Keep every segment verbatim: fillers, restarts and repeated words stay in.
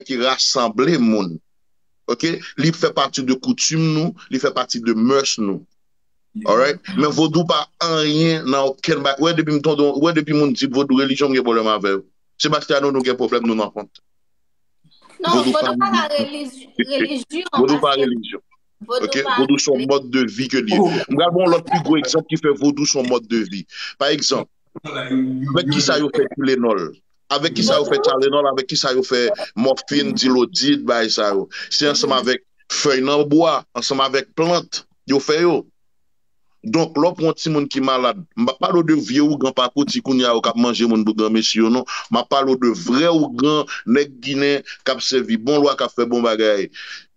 ki rasanble moun. Ok? Li fè pati de koutim nou, li fè pati de mœurs nou. Alright? Men vodou pa anyen nan okenn bagay. Wè depi m tande, wè depi moun di vodou relijyon, m gen pwoblèm avè yo. Sebastiano, nou gen pwoblèm, nou nan kont. Non, vodou pa relijyon. Vodou pa relijyon. Ok? Vodou se yon mòd de vi ke li ye. M pral ba yon lòt pi gwo egzanp ki fè vodou se yon mòd de vi. Pa egzanp, avèk kisa yo fè Tylenol? Avèk kisa yo fè Tylenol? Avèk kisa yo fè mòfin, dilodid, bagay sa yo? Se ansanm avèk fèy nan bwa, ansanm avèk plant yo fè yo. Donk, lè w pran yon timoun ki malad, m p ap pale w de vye ougan pakoti kounye a yo k ap manje moun pou granmesi yo, non. M ap pale w de vrè ougan, nèg ginen k ap sèvi bon lwa, k ap fè bon bagay.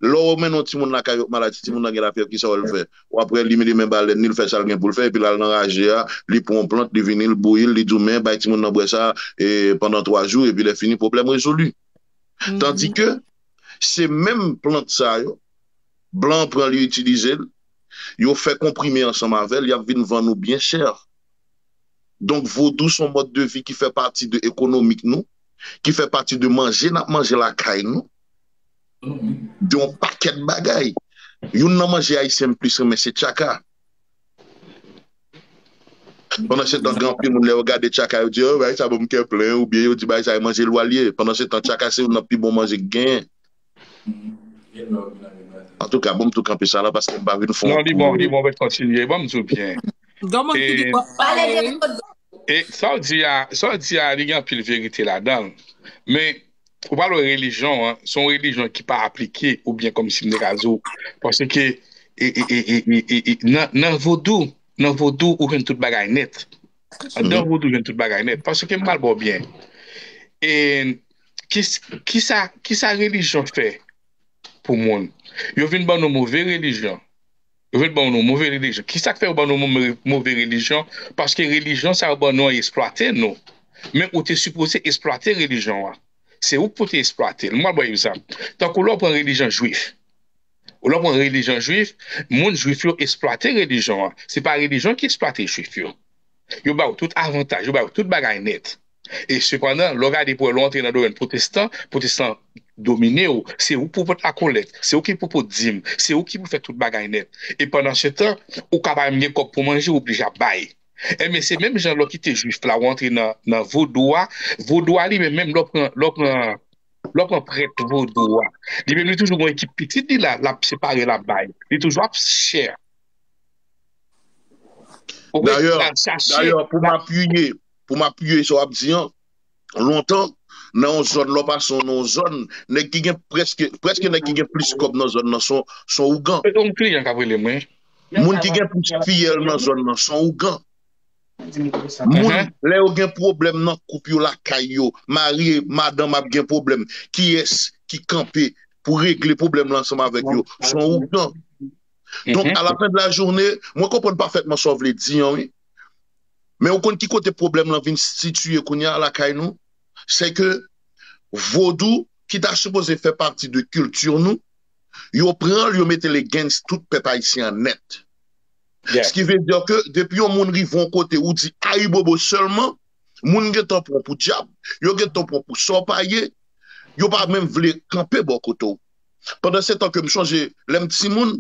Lè w mennen yon timoun lakay yo k malad, si timoun nan gen lafyèv, kisa w wè l fè? W ap wè li mete men ba lènmi, l fè sa l gen pou l fè, epi l al nan raje a, li pran yon plant, li vini, l bouyi l, li di w, men, bay timoun nan bwè sa e pandan twa jou, epi lè fini, pwoblèm rezoli. Tandike, se menm plant sa yo, blan pran li itilize l, yo fè konprime ansanm avè l, y ap vin vann ou byen chè. Donk, vodou se yon mòd de vi ki fè pati de ekonomik nou, ki fè pati de manje n ap manje lakay nou, de yon pakèt bagay. Youn nan manje ayisyen m plis renmen se tchaka. Pandan se tan, gen anpil moun, lè yo gade tchaka, yo di, oh, bagay sa ban m kè plen, oubyen yo di bagay sa e manje lwa l ye. Pandan se tan, tchaka se youn nan pi bon manje k genyen. Antouka, bon, m tou kanpe sa la paske m pa vin fè yon... Non, li bon, li bon, mwen kontinye. Bon, m tou byen. Gen moun ki di w ap pale. E sa w di a, sa w di a, li gen anpil verite ladan l. Men, ou pale w relijyon an, se yon relijyon ki pa aplike oubyen kòmsi m te ka di w, paske nan vodou, nan vodou, ou jwenn tout bagay nèt. Anndan vodou, ou jwenn tout bagay nèt. Paske m pral ba w byen. E kisa, kisa relijyon fè pou moun? Yo vin ban nou move relijyon. Yo vin ban nou move relijyon. Kisa k fè yo ban nou move relijyon? Paske relijyon sa yo ban nou an eksplwate nou. Men ou te sipoze eksplwate relijyon an. Se ou k pou te eksplwate l. Mwen ba w egzanp. Tankou lè w pran relijyon jwif. Ou lè w pran relijyon jwif, moun jwif yo eksplwate relijyon an. Se pa relijyon ki eksplwate jwif yo. Yo ba w tout avantaj, yo ba w tout bagay nèt. E sepandan, lè w gade pou wè, lè w antre nan domèn pwotestan, pwotestan domine w, se ou k pou pot lakolèt, se ou ki pou pot dim, se ou ki pou fè tout bagay nèt. E pandan se tan, ou ka pa menm gen kòb pou manje, ou blije ap bay. Enben, se menm jan lè w kite jwif la, ou antre nan, nan vodou a, vodou a li menm, menm lè w pran, lè w pran, lè w pran prèt vodou a, li menm li toujou gen yon ekip pitit li la, l ap separe, l ap bay. Li toujou ap share. Dayè, dayè, pou m apiye, pou m apiye sa w ap di an, lontan, nan yon zòn, lè w pase nan yon zòn, nèg ki gen prèske, prèske nèg ki gen plis kòb nan zòn nan, se yon, se yon ougan. Se yon kliyan k ap rele m, wi. Moun ki gen plis fiyèl nan zòn nan, se yon ougan. Moun, lè yo gen pwoblèm nan koup yo, lakay yo, mari, madanm ap gen pwoblèm, kiyès ki kanpe pou regle pwoblèm lan ansanm avèk yo? Se yon ougan. Donk, à la fin de la journée, mwen konprann pafètman sa w vle di an, wi. Men ou konn ki kote pwoblèm lan vin sitiye kounye a lakay nou? Se ke vodou, ki ta sipoze fè pati de kilti nou, yo pran l, yo mete l against tout pèp ayisyen an nèt. Ce qui veut dire que depi yon moun rive yon kote, ou di ayibobo sèlman, moun gentan pran w pou dyab, yo gentan pran w pou sa w pa ye, yo pa menm vle kanpe bò kote w. Pandan se tan ke m sonje, lè m timoun,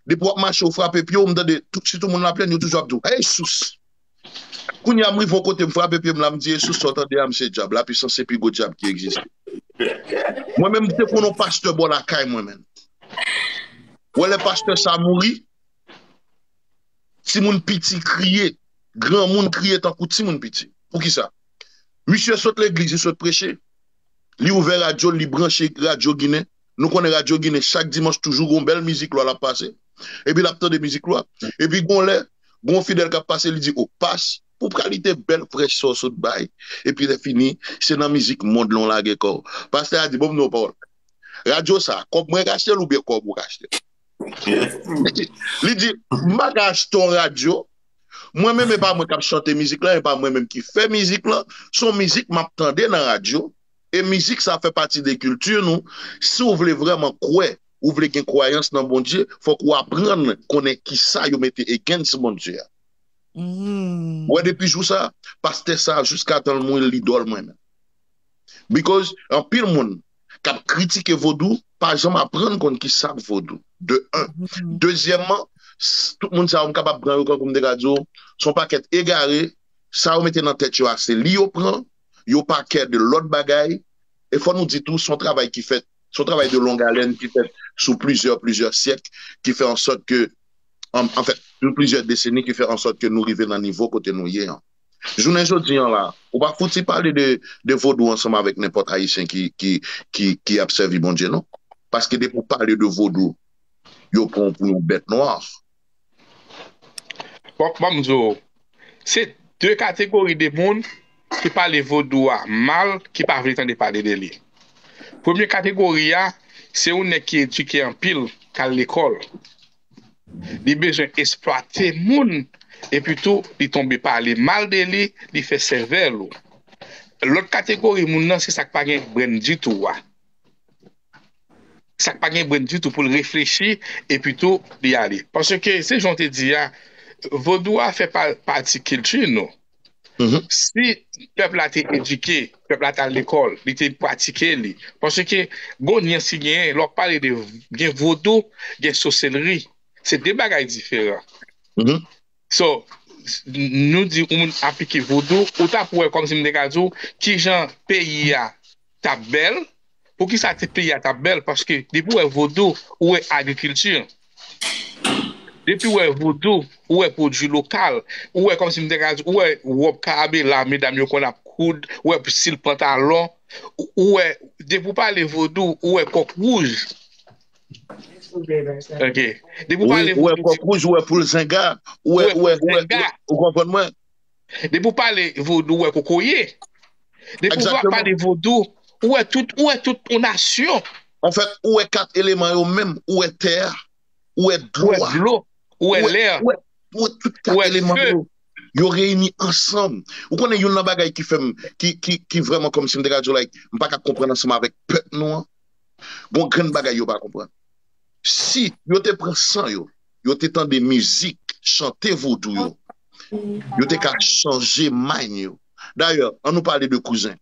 depi w ap mache, ou frape pye w, m tande tout, sitou moun Laplèn, yo toujou ap di w, Hey, sous! Kounye a, m rive yon kote, m frape pye m la, m di, Hey, sous, sa w tande a, m se dyab, lapisans se pi gwo dyab ki egziste. Mwen menm, m te konn yon pastè bò lakay mwen, menm. Ou wè lè pastè sa mouri, timoun piti kriye, granmoun kriye tankou timoun piti. Poukisa? Misye sot legliz, li sot preche, li ouvè radyo l, li branche radyo Ginen. Nou konnen radyo Ginen, chak dimanch, toujou gon bèl mizik lwa l ap pase. Epi l ap tande mizik lwa. Epi gon lè, gon fidèl k ap pase, li di, O, pas, pou kalite bèl prèch sa w sot bay. Epi lè fini, se nan mizik mond lan w lage kò w. Pastè a di, Bon, m di w yon pawòl. Radyo sa, kòb mwen k achte l oubyen kòb ou k achte l? Li di, M pa ka achte yon radyo. Mwen menm, e pa mwen k ap chante mizik lan, e pa mwen menm ki fè mizik lan. Se yon mizik m ap tande nan radyo. E mizik sa fè pati de kilti nou. Si w vle vrèman kwè, ou vle gen kwayans nan Bondye, fòk ou aprann konnen kisa yo mete against Bondye a. Ou wè, depi jou sa, pastè sa, jiskatan l mouri, l idòl mwen menm. Because anpil moun k ap kritike vodou, pa janm aprann konn ki sa k vodou. De un. Dezyèmman, tout moun sa yo, m kapab pran yo, kankou m te ka di w, se yon pakèt egare, sa yo mete nan tèt yo a, se li yo pran, yo pa kè de lòt bagay, e fò nou di tou, se yon travay ki fèt, se yon travay de longalèn ki fèt sou plizyè, plizyè syèk, ki fè an sòt ke, an, anfèt, sou plizyè deseni ki fè an sòt ke nou rive nan nivo kote nou ye an. Jounen jodi an la, ou pa fouti pale de, de vodou ansanm avèk nenpòt Ayisyen ki, ki, ki, ki ap sèvi Bondye, non. Paske depi w pale de vodou, yo pran w pou yon bèt nwa. Bon, ban m di w, se de kategori de moun ki pale vodou a mal, ki pa vle tande pale de li. Premye kategori a, se yon nèg ki edike anpil, k al lekòl. Li bezwen eksplwate moun, epi tou, li tonbe pale mal de li, li fè sèvèl ou. Lòt kategori moun nan, se sa k pa gen brenn ditou a. Sa k pa gen brenn ditou pou l reflechi, epi tou, li ale. Paske, se jan w te di a, vodou a fè pa, pati kilti nou. Si pèp la te edike, pèp la t al lekòl, li te pratike li. Paske gon nyans ki genyen, lè w ap pale de gen vodou, gen soselri. Se de bagay diferan. So, nou di yon moun aplike vodou, ou t ap wè kòmsi m te ka di w, kijan peyi a t ap bèl, poukisa ti peyi a t ap bèl? Paske depi w wè vodou, ou wè agrikilti. Depi w wè vodou, ou wè pwodui lokal. Ou wè kòmsi m te ka di, ou wè wòb karabela, medam yo konn ap koud, ou wè sil pantalon. Ou wè, depi w pale vodou, ou wè kòk wouj. Ok. Depi w pale vodou. Ou wè kòk wouj, ou wè poul zenga. Ou wè, ou wè, ou wè, ou konprann mwen? Depi w pale vodou, ou wè kokoye. Depi w pale vodou, ou wè tout, ou wè tout yon nasyon. Anfèt, ou wè kat eleman yo menm, ou wè tè a, ou wè dlo a. Ou wè dlo, ou wè lè. Ou wè, ou wè tout kat eleman yo. Yo reyini ansanm. Ou konnen youn nan bagay ki fè m, ki, ki, ki vrèman kòmsi m te ka di w, like, m pa ka konprann ansanm avèk pèp nou an. Gon grenn bagay yo pa konprann. Si yo te pran san yo, yo te tande mizik, chante vodou yo, yo te ka chanje mind yo. Dayè, ann nou pale de Kouzen.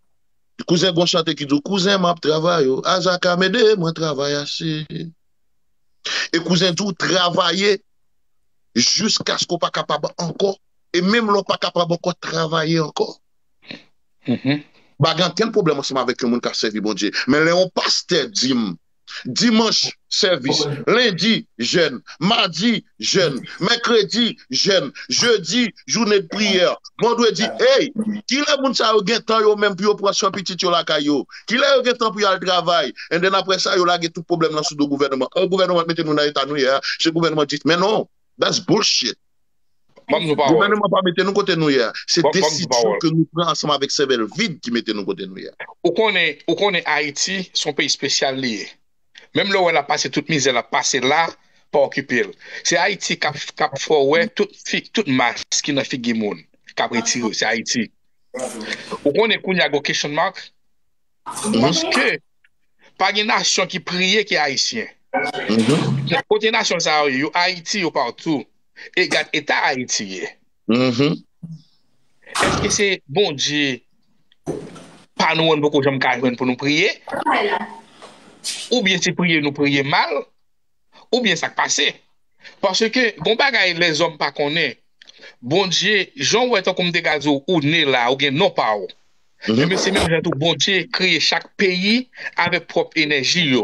Kouzen gon chante ki di w, Kouzen m ap travay, o, Azaka m ede mwen travay ase. E Kouzen di w travay jiskaske w pa kapab ankò. E menm lè w pa kapab ankò, travay ankò. M pa gen ankenn pwoblèm ansanm avèk yon moun k ap sèvi Bondye. Men lè yon pastè di m, dimanch, sèvis, lendi, jèn, madi, jèn, mèkredi, jèn, jedi, jounen de priyè, vandredi, ey, kilè moun sa yo gen tan yo menm pou yo pran swen pitit yo lakay yo? Kilè yo gen tan pou y al travay? And then apre sa, yo lage tout pwoblèm nan sou do gouvènman. O, gouvènman mete nou nan eta nou ye a, se gouvènman di, men non, that's bullshit. Gouvènman pa mete nou kote nou ye a. Se desizyon ke nou pran ansanm avèk sèvèl vid ki mete nou kote nou ye a. Ou konnen, ou konnen Ayiti, se yon peyi espesyal li ye. Menm lè w wè l ap pase tout mizè l ap pase la, pa okipe l. Se Ayiti k ap, k ap fè w wè tout, fi, tout mas ki nan figi moun k ap retire, se Ayiti. Ou konnen kounye a gon question mark? Paske pa gen nasyon ki priye ke Ayisyen. Kote nasyon sa yo ye? Yo Ayiti, yo patou. E gad eta Ayiti ye. Èske se Bondye pa nou an n poko janm ka jwenn pou nou priye? Oubyen se priye nou priye mal? Oubyen sa k pase? Paske gon bagay lèzòm pa konnen. Bondye, jan w wè tankou m te ka di w, ou ne la, ou gen non pa w. Ebyen, se menm jan tou Bondye kreye chak peyi avèk pwòp enèji yo.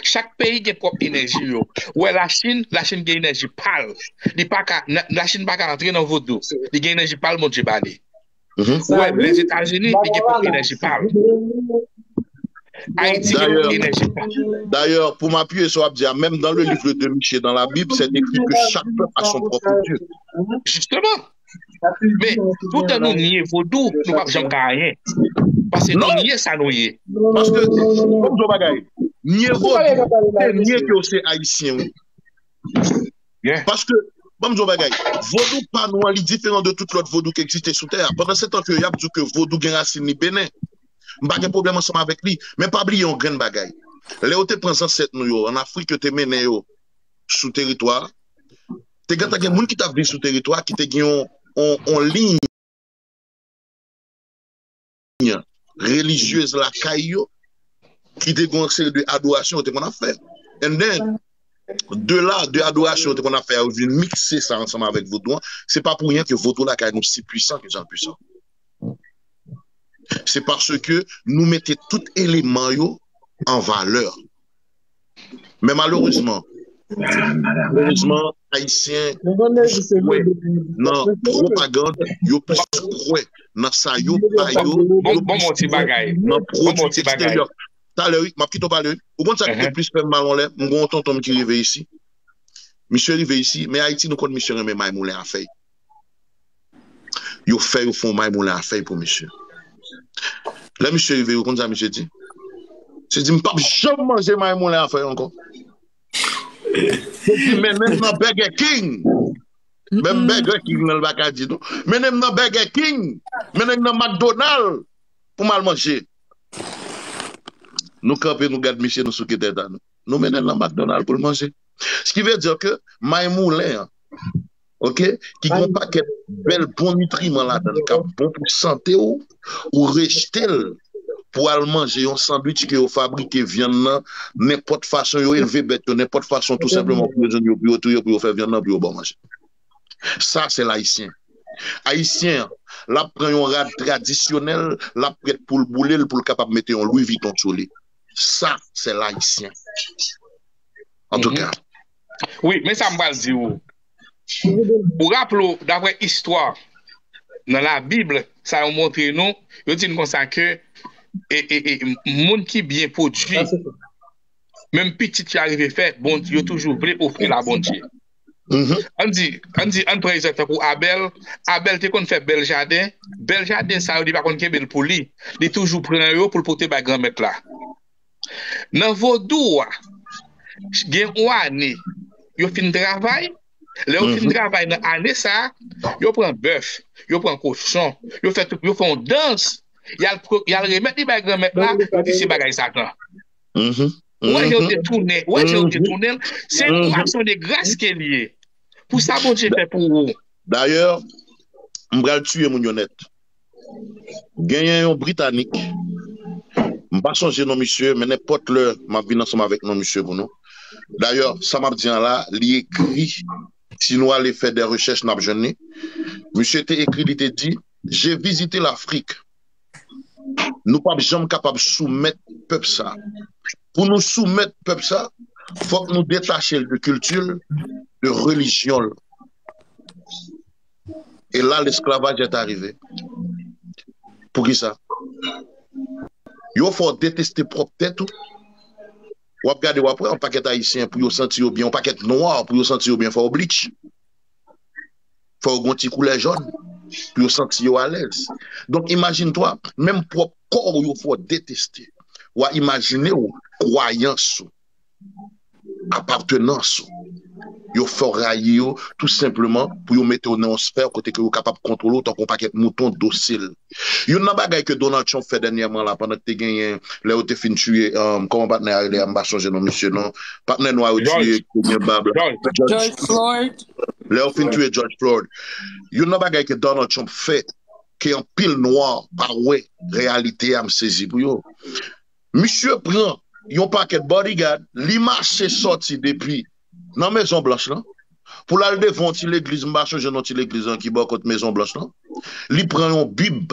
Chak peyi gen pwòp enèji yo. Ou wè Lachin, Lachin gen enèji pa l. Li pa ka, Lachin pa ka antre nan vodou. Li gen enèji pa l Bondye ba li. Ou wè Lèzetazini, li gen pwòp enèji pa l. Ayiti gen pwòp enèji pa l. Dayè, pou m apiye sa w ap di a, menm dans le livre de Michée, dans la Bible, c'est écrit que chaque peuple a son propre Dieu. Jisteman. Men, toutan nou nye vodou, nou p ap janm ka anyen. Paske nou nye sa nou ye. Paske, ban m di w bagay, nye vodou, se nye ke w se Ayisyen, wi. Paske, ban m di w bagay, vodou pa nou an, li diferan de tout lòt vodou ki egziste sou tè a. Pandan se tan ke y ap di w ke vodou gen rasin li Benen, m pa gen pwoblèm ansanm avèk li. Men pa bliye yon grenn bagay. Lè yo te pran zansèt nou yo ann Afrik, yo te mennen yo sou teritwa a, te gentan gen moun ki t ap viv sou teritwa a ki te gen yon, yon, yon liy relijyez lakay yo, ki te gen yon seri de adorasyon yo te konn ap fè. And then, de la, de adorasyon yo te konn ap fè, yo vin mikse sa ansanm avèk vodou an. Se pa pou ryen ke vodou lakay nou si pwisan ke jan l pwisan. Se paske nou mete tout eleman yo an valè. Men malerezman, malerezman, Ayisyen plis kwè nan pwopagann, yo plis kwè nan sa yo pa yo, yo plis kwè nan pwodui eksteryè. Talè, wi, m ap kite w pale, wi. Ou konn sa ki te plis fè m mal yon lè? M gen yon tonton m ki rive isi. Misye rive isi, men Ayiti, nou konn misye renmen may moulen a fèy. Yo fè yo fè yon may moulen a fèy pou misye. Lè misye rive, ou konn sa misye di? Misye di, "M p ap janm manje may moulen a fèy ankò." Misye di, "Mennen m nan Burger King." Menm Burger King nan l pa ka di nou. "Mennen m nan Burger King. Mennen m nan McDonald pou m al manje." Nou kanpe, nou gad misye, nou souke tèt a nou. Nou mennen l nan McDonald pou l manje. Ce qui veut dire que may moulen an, oke, ki gen yon pakèt bèl bon nitriman ladan l, k ap bon pou sante w, ou rejte l pou al manje yon sandwich ke yo fabrike vyann nan, nenpòt fason yo elve bèt yo, nenpòt fason tou senpleman pou yo jwenn yo, pou yo touye, pou yo fè vyann nan, pou yo ba w manje. Sa, se l Ayisyen. Ayisyen an, l ap pran yon rad tradisyonèl, l ap prèt pou l boule l, pou l kapab mete yon Louis Vuitton sou li. Sa, se l Ayisyen. Antouka. Wi, men sa m pral di w. Ou raple w, daprè istwa, nan Labib, sa yo montre nou, yo di n konsa ke e, e, e, moun ki byen pwodui, menm pitit yo arive fè, bon, yo toujou vle ofri l a Bondye. Ann di, ann di, ann pran egzanp tankou Abèl. Abèl te konn fè bèl jaden. Bèl jaden sa yo, li pa konn kenbe l pou li. Li toujou pran yo pou l pote bay Granmèt la. Nan vodou a, gen yon ane, yo fin travay. Lè yo fin travay nan ane sa a, yo pran bèf, yo pran kochon, yo fè tout, yo fè yon dans, y al, y al remèt li bay Granmèt la, yo di se bagay Satan. Ou wè jan yo te tounen, ou wè jan yo te tounen l, se yon aksyon de gras ke l ye. Pou sa Bondye fè pou ou. Dayè, m pral tiye moun yo nèt. Genyen yon Britanik, m pa sonje non misye, men nenpòt lè m ap vin ansanm avèk non misye pou nou. Dayè, sa m ap di an la, li ekri, si nou ale fè de rechèch, n ap jwenn li. Misye te ekri, li te di, J'ai visité l'Afrique. Nou p ap janm kapab soumèt pèp sa. Pou nou soumèt pèp sa, fòk nou detache l de kilti l, de relijyon l. E la, lesklavaj est arrivé. Poukisa? Yo fè w deteste pwòp tèt ou. W ap gade, w ap wè yon pakèt Ayisyen, pou yo santi yo byen, yon pakèt nwa, pou yo santi yo byen, fò yo bleach. Fò yo gen yon ti koulè jòn, pou yo santi yo alèz. Donk, imajine twa, menm pwòp kò w yo fè w deteste. W a imajine w kwayans ou, apartenans ou. Yo fè w rayi yo, tou senpleman, pou yo mete w nan yon sfè kote ke yo kapab kontwole w tankou yon pakèt mouton dosil. Youn nan bagay ke Donald Trump fè dènyèman la, pandan ke te genyen, lè yo te fin tiye, um, kòman patnè a rele a, m pa sonje non misye non. Patnè nwa yo tiye, ki te gen bab la. George Floyd. Lè yo fin tiye George Floyd. Youn nan bagay ke Donald Trump fè, ke anpil nwa pa wè reyalite a, m sezi pou yo. Misye pran yon pakèt bodyguard, li mache sòti depi nan Mezon Blanch lan, pou l al devan yon ti legliz, m pa sonje non ti legliz lan ki bò kot Mezon Blanch lan. Li pran yon bib,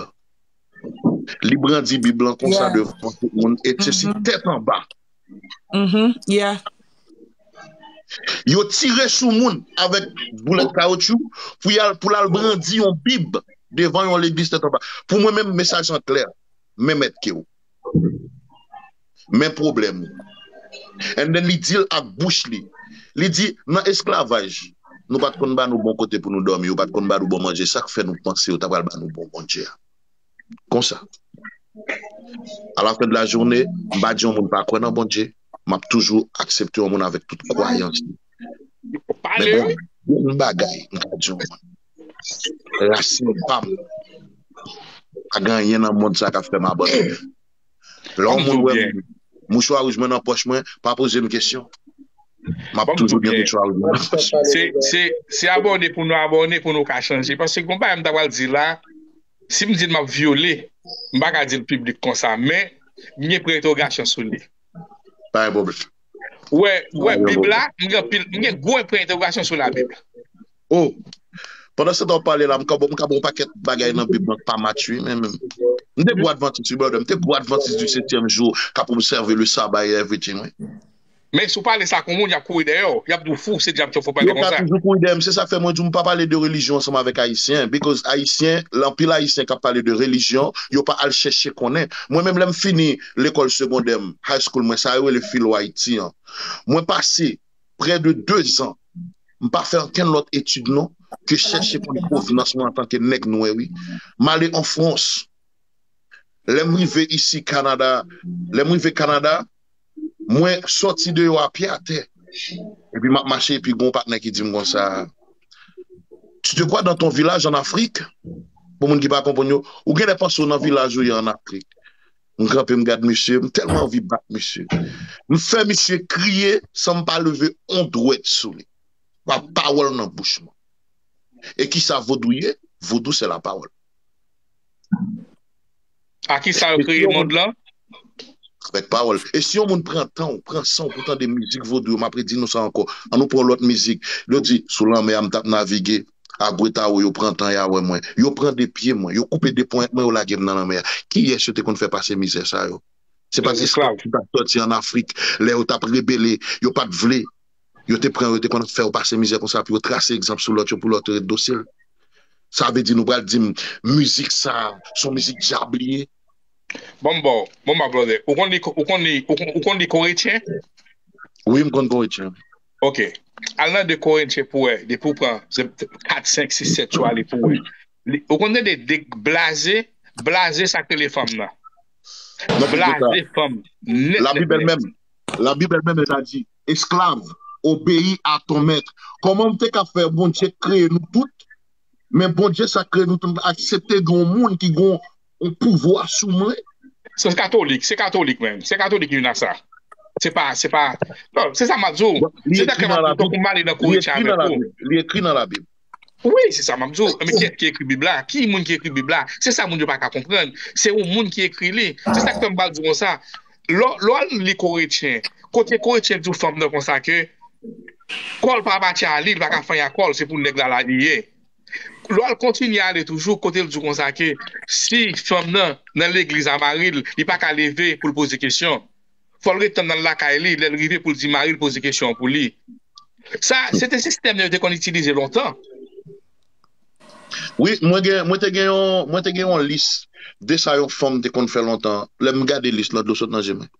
li brandi bib lan konsa devan tout moun, e se si tèt anba. Yo tire sou moun avèk boulèt kawotchou pou y al, pou l al brandi yon bib devan yon legliz tèt anba. Pou mwen menm, mesaj lan klè. Men mèt ke w. Men pwoblèm ou. And then li di l ak bouch li. Li di, nan esklavaj, nou pa t konn ba nou bon kote pou nou dòmi, yo pa t konn ba nou bon manje, sa k fè nou panse yo ta pral ba nou bon Bondye a. Konsa. A la fen de la jounen, m pa di yon moun pa kwè nan Bondye, m ap toujou aksepte yon moun avèk tout kwayans li. Men bon, yon bagay, m ka di yon moun. Rasin pa m pa gen anyen nan mond sa k ap fè m abandone. Lè yon moun wè m, mouchwa wouj mwen nan pòch mwen, pa poze m kesyon. M ap toujou gen mouchwa wouj mwen nan pòch. Se, se, se abòne pou nou abòne pou nou ka chanje. Paske gon bagay m ta pral di la, si m di l m ap vyole, m pa ka di l piblik konsa. Men, M gen pwen entèwogasyon sou li. Pa gen pwoblèm. Ou wè, ou wè Bib la, m gen anpil, m gen gwo pwen entèwogasyon sou Labib. Oh! Pandan se tan w ap pale la, m ka ba w, m ka ba w yon pakèt bagay nan Bib lan k pa match wi, men menm. M te gwo advantis wi, brother. M te gwo advantis du septième jour, k ap obsève le sabbat et everything, wi. Men si w pale sa ak yon moun, y ap kouri dèyè w. Y ap di w fou, se dyab ki fè w pale konsa. Yo ka toujou kouri dèyè m. Se sa k fè mwen di w m pa pale de relijyon ansanm avèk Ayisyen. Because Ayisyen, anpil Ayisyen k ap pale de relijyon, yo pa al chèche konnen. Mwen menm, lè m fini lekòl segondè m, high school mwen, sa yo rele Filo Ayiti an. Mwen pase prè de dezan, m pa fè okenn lòt etid non, ke chèche konn pwovenans mwen antanke nèg nwè, wi. M ale an Frans. Lè m rive isi Kanada, lè m rive Kanada, mwen sòti deyò a pye atè. Epi m ap mache, epi gen yon patnè ki di m konsa, Tu te crois dans ton village en Afrique? Pou moun ki pa konprann yo, ou genlè panse w nan vilaj ou ye an Afrik. M kanpe, m gad misye, m tèlman anvi bat misye. M fè misye kriye san m pa leve yon dwèt sou li. Pa pawòl nan bouch mwen. E kisa vodou ye? Vodou se la pawòl. A kisa yo kreye mond lan? Avèk pawòl. E si yon moun pran tan w, pran san w pou tande mizik vodou yo, m ap redi nou sa ankò. An nou pran lòt mizik. Yo di, sou lanmè a m t ap navige, Agwetao yo pran tan y a wè mwen. Yo pran de pye mwen, yo koupe de ponyèt mwen, yo lage m nan lanmè a. Kiyès yo te konn fè pase mizè sa yo? Se pa esklav ki t ap sòti an Afrik, lè yo t ap rebele, yo pa t vle. Yo te pran yo, yo te konn ap fè yo pase mizè konsa, pou yo trase egzanp sou lòt yo, pou lòt yo ret dosil. Sa vle di nou pral di m mizik sa, se yon mizik dyab li ye? Bon, bon, bon, my brother. Ou konn li, ou konn li, ou konn, ou konn li koretyen? Wi, m konn koretyen. Ok. Al nan de Korentyen pou wè, depi w pran kat, senk, sis, sèt yo ale pou wè. Ou konn tande de blaze, blaze sa k rele fanm nan. Blaze fanm. Nèt, nèt, nèt. Labib el menm, sa di, esclave, obéis à ton maître. Kòman w te ka fè Bondye kreye nou tout, men Bondye sa kreye nou tout aksepte gen yon moun ki gen yon pouvwa sou mwen? Se katolik, se katolik menm. Se katolik ki vin ak sa. Se pa, se pa, non, se sa m ap di w. Se dakè m ap di w, tankou m ale nan Korentyen avèk ou. Li ekri nan Labib. Wi, se sa m ap di w. Men kiyès ki ekri Bib la? Ki moun ki ekri Bib la? Se sa moun yo pa ka konprann. Se yon moun ki ekri li. Se sa k fè m pral di w konsa. Lè w al li Korentyen, kote Korentyen di w fanm nan konsa ke kò l pa apatyen a li, li pa ka fè anyen ak kò l, se pou nèg la li ye. Lè w al kontinye ale toujou, kote l di w konsa ke si fanm nan nan legliz a mari l, li pa ka leve pou l poze kesyon. Fò l ret tann nan lakay li, lè l rive pou l di mari l poze kesyon an pou li. Sa, se te sistèm yo te konn itilize lontan. Wi, mwen gen, mwen te gen yon, mwen te gen yon lis de sa yon fanm te konn fè lontan. Lè m gade lis lan, dlo sot nan je mwen.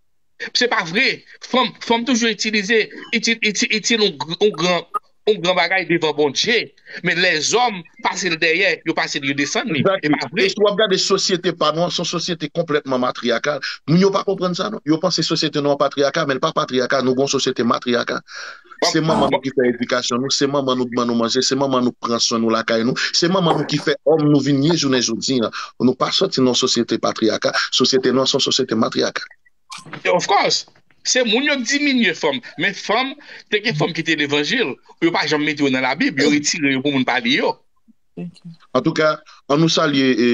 Se pa vre. Fanm, fanm toujou itilize, itil, itil, itil yon, yon gran, yon gran bagay devan Bondye. Men lèzòm pase l dèyè, yo pase l, yo desann li. E pa vre. E si w ap gade sosyete pa nou an, se yon sosyete konplètman matriyakal. Moun yo pa konprann sa non. Yo panse sosyete nou an patriyakal, men l pa patriyakal. Nou gen yon sosyete matriyakal. Se manman nou ki fè edikasyon nou, se manman nou k ban nou manje, se manman nou k pran swen nou lakay nou, se manman nou ki fè òm nou vin ye jounen jodi an. Nou pa sòti nan yon sosyete patriyakal. Sosyete nou an se yon sosyete matriyakal. Of course. Se moun yo k diminye fanm. Men fanm, te gen fanm ki te levanjil. Yo pa janm mete yo nan Labib. Yo retire yo pou moun pa li yo. Antouka, ann nou salye e,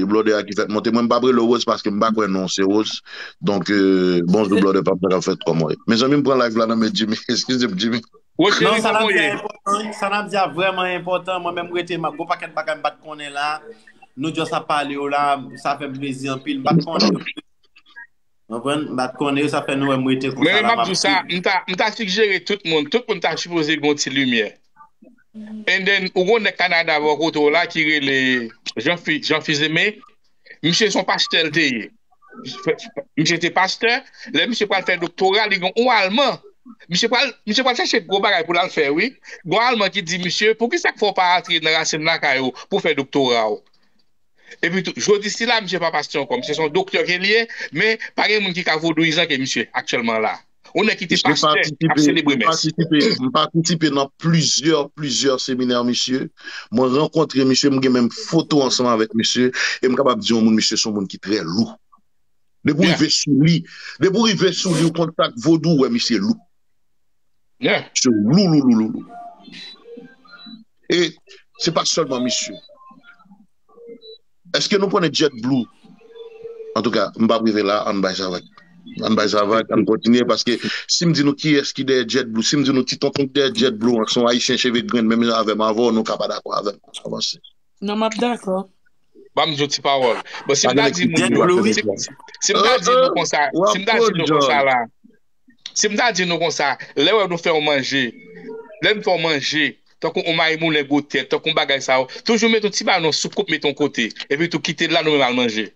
blòdè a ki fèk monte. Mwen, m p ap rele w Rose paske m pa kwè non w se Rose. Donk, e, bonjou, blòdè pa m, sa k ap fèt, kòman w ye? Mezanmi, m pran live la nan men Jimmy. Eskize m, Jimmy. Roger, kòman w ye? Sa n ap di a vrèman enpòtan. Mwen menm, m rete, m ap, gon pakèt bagay m pa t konnen la. Nou just ap pale yo la, sa fè m plezi anpil. M pa t konnen. Konprann? M pa t konnen yo, sa fè nou wè m rete konsa la. Men m ap di w sa, m ta, m ta sigjere tout moun, tout moun ta sipoze gen yon ti limyè. And then, ou gon nèg Kanada bò kote w la ki rele Jean Fi-, Jean Fils-Aimé. Misye se yon pastè l te ye. Misye te pastè. Lè misye pral fè doktora, li gen yon Alman. Misye pral, misye pral chèche gwo bagay pou l al fè, wi. Gon Alman ki di misye, poukisa k fè w pa antre nan rasin lakay ou pou fè doktora w? Epi tou, jodi sila, misye pa pastè ankò. Misye se yon doktè ke l ye, men pa gen moun ki ka vodouyizan ke misye aktyèlman la. Yon nèg ki te pastè, k ap selebre mès. M patisipe nan plizyè, plizyè seminè misye. Mwen rankontre misye, m gen menm foto ansanm avèk misye. E m kapab di yon moun, misye se yon moun ki trè lou. Depi w rive sou li, depi w rive sou li, ou konn sa k vodou, ou wè misye lou. Misye lou, lou, lou, lou, lou. E se pa sèlman misye. Èske nou konnen JetBlue Antouka, m p ap rive la, ann bay sa vag. Ann bay sa vag, ann kontinye, paske si m di nou kiyès ki dèyè Jet Blue, si m di nou ti tonton ki dèyè Jet Blue an, se yon Ayisyen cheve grenn, menm jan avè m, avè w, nou ka pa dakò avè m, ann avanse. Non, m ap dakò. Ban m di yon ti pawòl. Bon, si m ta di nou, si, si m ta di nou konsa, si m ta di nou konsa la, si m ta di nou konsa, lè wè nou fè yon manje, lè n fè yon manje, tankou yon mayi moulen gwo tèt, tankou yon bagay sa yo, toujou mete yon ti bagay nan soukoup, mete yon kote, epi tou kite l la, nou menm al manje.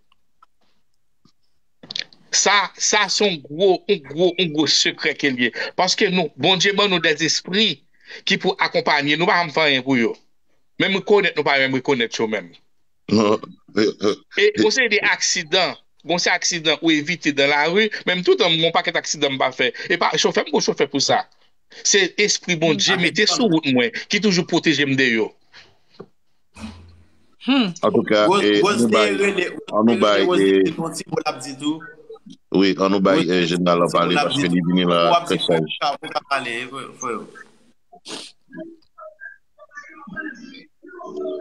Sa, sa se yon gwo, yon gwo, yon gwo sekrè ke l ye. Paske nou, Bondye ban nou dèzespri ki pou akonpanye nou, pa janm fè anyen pou yo. Menm rekonèt, nou pa menm rekonèt yo menm. E gon seri de aksidan, gon seri aksidan ou evite dan lari, menm toutan m gon pakèt aksidan m pa fè. E pa chofè, m gon chofè pou sa. Se espri Bondye mete sou wout mwen, ki toujou pwoteje m de yo. Antouka, ann nou bay, ann nou bay, wi, ann nou bay jeneral la pale paske li vini la trè saj.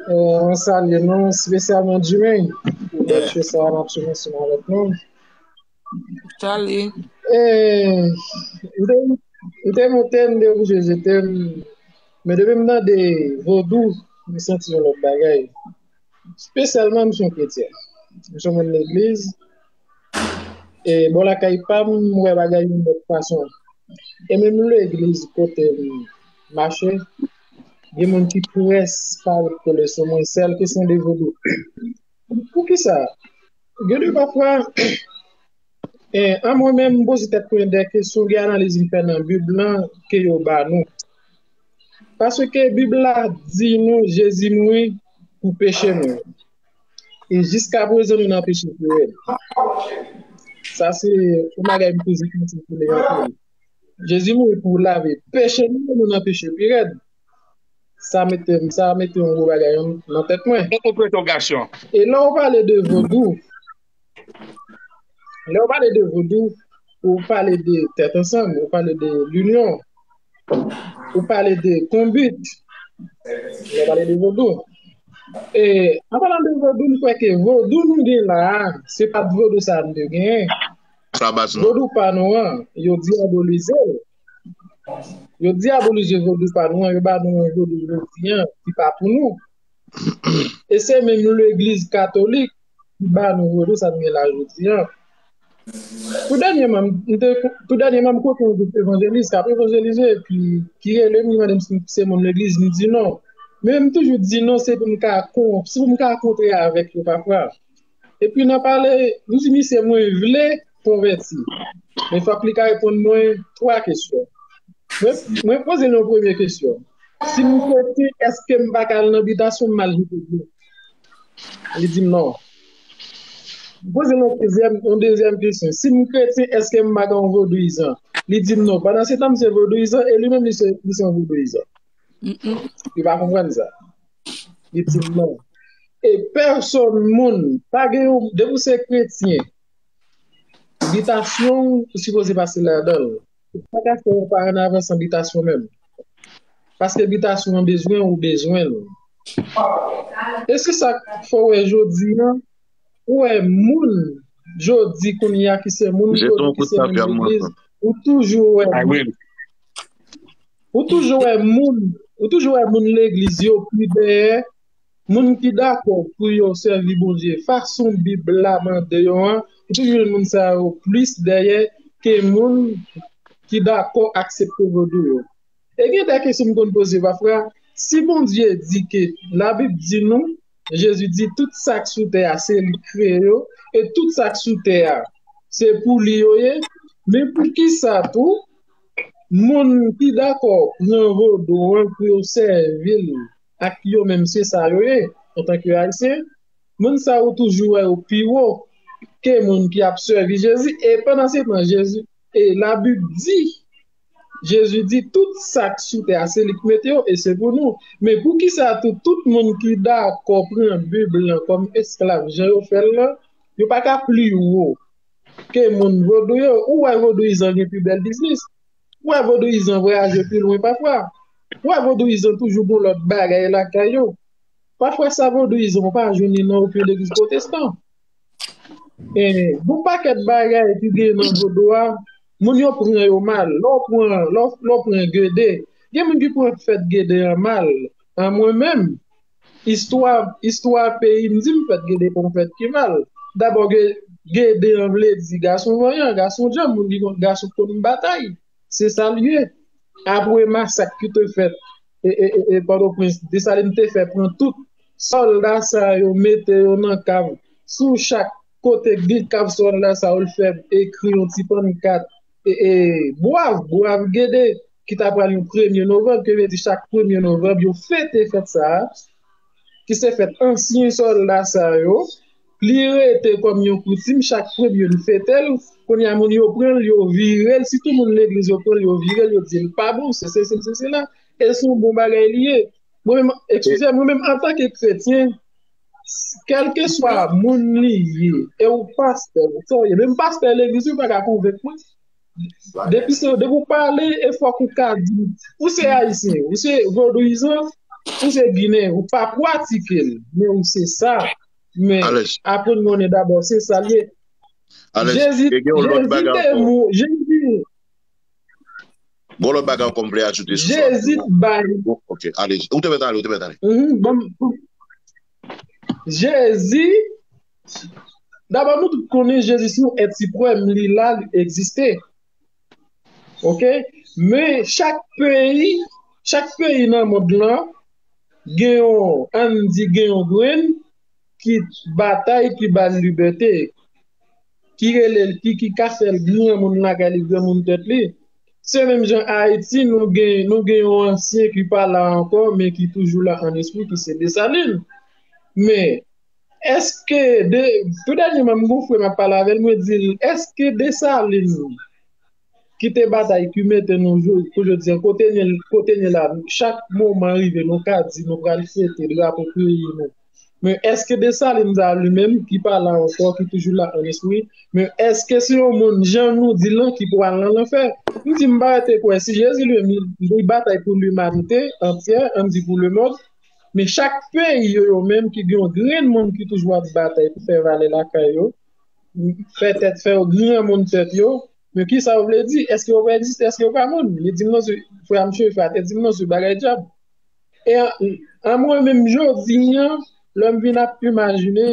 Mwen salye nou, espesyalman Jimen, pou lòt cho sa a n ap sou ansanm avèk nou. Salye. M te monte, m te bouje jete m, men depi m tande vodou, m santi yon lòt bagay. Espesyalman, m se yon kretyen. M se yon moun legliz. E bò lakay pa m, m wè bagay yon lòt fason. E menm legliz kote m mache, gen moun ki près pa ret kole sou mwen, sèl kesyon de vodou. Poukisa? Gen de pafwa, an mwen menm, m poze tèt mwen de kesyon, gen analiz m fè nan Bib lan ke yo ba nou. Paske Bib la di nou Jezi mouri pou peche nou. E jiskaprezan nou nan peche pirèd. Sa se yon bagay m toujou panse pou li anpil. Jezi mouri pou lave peche nou, nou nan peche pirèd. Sa mete m, sa mete yon gwo bagay nan tèt mwen. Yon entèwogasyon. E lè w pale de vodou, lè w pale de vodou, ou pale de tèt ansanm, ou pale de linyon, ou pale de konbit, lè w pale de vodou. E an palan de vodou, m kwè ke vodou nou gen la a, se pa t vodou sa a nou te genyen. Vodou pa nou an, yo dyabolize l. Yo dyabolize vodou pa nou an, yo ba nou yon vodou jodi an ki pa pou nou. E se menm legliz katolik ki ba nou vodou sa n gen la jodi an. Tou dènyèman, m te, tou dènyèman, m koute yon gwoup evanjelis k ap evanjelize, epi ki rele m, li mande m si m se moun legliz, m di non. Men m toujou di non, se pou m ka kon, se pou m ka kontre avèk yo pafwa. Epi nan pale, m di misye mwen vle konvèti. Men fòk li ka reponn mwen twa kesyon. Mwen, mwen poze l yon premye kesyon. Si m kretyen, èske m pa ka al nan bitasyon m al jete dlo? Li di m non. M poze l yon dezyèm, yon dezyèm kesyon. Si m kretyen, èske m pa ka yon vodouyizan? Li di m non. Pandan se tan, m se vodouyizan e li menm, li se, li se yon vodouyizan. Li pa konprann sa. Li di m non. E pèsòn moun, pa gen yon, depi w se kretyen, bitasyon w, ou sipoze pase ladan l. Ou pa ka fè yon pa an avan san bitasyon menm. Paske bitasyon an bezwen ou bezwen l. E se sa k fè w wè jodi an, ou wè moun jodi kounye a ki se moun jodi, ki se moun legliz, ou toujou wè moun, ou toujou wè moun, ou toujou wè moun legliz yo pi dèyè moun ki dakò pou yo sèvi Bondye fason Bib la mande yo an, ou toujou jwenn moun sa yo plis dèyè ke moun ki dakò aksepte vodou yo. E gen de kesyon m konn poze pafwa, si Bondye di ke Labib di nou, Jezi di tout sa k sou tè a se li k kreye yo, e tout sa k sou tè a se pou li yo ye, men poukisa tou moun ki dakò pran vodou an pou yo sèvi l ak yo menm se sa yo ye antanke Ayisyen, moun sa yo toujou wè yo pi wo ke moun ki ap sèvi Jezi, e pandan se tan Jezi, e Labib di, Jezi di tout sa k sou tè a se li k mete yo e se pou nou. Men poukisa tou tout moun ki dakò pran Bib lan kòm esklav jan yo fè l lan, yo pa ka pli wo ke moun vodou yo? Ou wè vodouyizan gen pi bèl biznis? Ou wè vodouyizan vwayaje pi lwen pafwa? Ou wè vodouyizan toujou gon lòt bagay lakay yo? Pafwa sa vodouyizan ou pa jwenn li nan okenn legliz pwotestan. E, gon pakèt bagay ki gen nan vodou a, moun yo pran yo mal. Lè w pran, lè w, lè w pran Gede, gen moun ki pran fèt Gede an mal. An mwen menm, istwa, istwa peyi m di m fèt Gede pa yon fèt ki mal. Dabò, Ge- Gede an vle di gason vanyan, gason djanm, moun ki konn, gason k konn batay. Se sa l ye. Apre masak ki te fèt e, e, e, e Pòtoprens, Desalin te fè pran tout sòlda sa yo, mete yo nan kav. Sou chak kote gen kav sòlda sa yo, l fè ekri yon ti pannkat e, e, Bwav, Bwav Gede, ki ta pral yon premye novanm, ke vle di chak premye novanm, yo fete fèt sa a, ki se fèt ansyen sòlda sa yo, li rete kòm yon koutim, chak premye n fete l, kounye a moun yo pran l, yo vire l, sitou moun legliz yo pran l, yo vire l, yo di l pa bon, se sesi, se sela, e se yon bon bagay li ye. Mwen menm, eskize, mwen menm antanke kretyen, kèlkeswa moun li ye, e ou pastè, ou sa w ye, menm pastè legliz ou pa ka konvenk mwen. Depi se, depi w pale, e fòk ou ka di, ou se ayisyen, ou se vodouyizan, ou se ginen, ou pa pratike l, men ou se sa. Men aprann konnen dabò se sa l ye. Jezi, Jezi te mou, Jezi, Gon lòt bagay ankò m vle ajoute sou sa. Jezi bay. Ok, ale. Ou te mèt ale, ou te mèt ale. Jezi, dabò nou tout konnen Jezi se yon èt siprèm, li la, li egziste. Ok? Men chak peyi, chak peyi nan mond lan gen yon, ann di gen yon grenn ki batay, ki ba l libète, ki rele l, ki, ki ka fè l granmoun lakay li, granmoun tèt li. Se menm jan Ayiti, nou gen, nou gen yon ansyen ki pa la ankò, men ki toujou la an espri, ki se Desalin. Men, èske, de, tou dènyèman, m gon frè m ap pale avè l, mwen di l, èske Desalin ki te batay, ki mete nou jou, pou jodi a, kote n ye, kote n ye la, chak moman rive, nou ka di nou pral fete drapo peyi nou. Men èske Desalin sa li menm ki pa la ankò, ki toujou la an espri, men èske se yon moun jan nou di l lan ki pral nan lanfè? M di m pa rete kwè si Jezi li menm li batay pou limanite antyè, ann di pou lemond, men chak peyi yo, yo menm ki gen yon grenn moun ki toujou ap batay pou fè valè lakay yo, fè tèt, fè yo granmoun tèt yo, men kisa yo vle di? Èske yo pa egziste? Èske yo pa moun? Li di m non, se frè m Chefa te di m non, se bagay dyab. E an, an mwen menm jodi a, lè m vin ap imajine,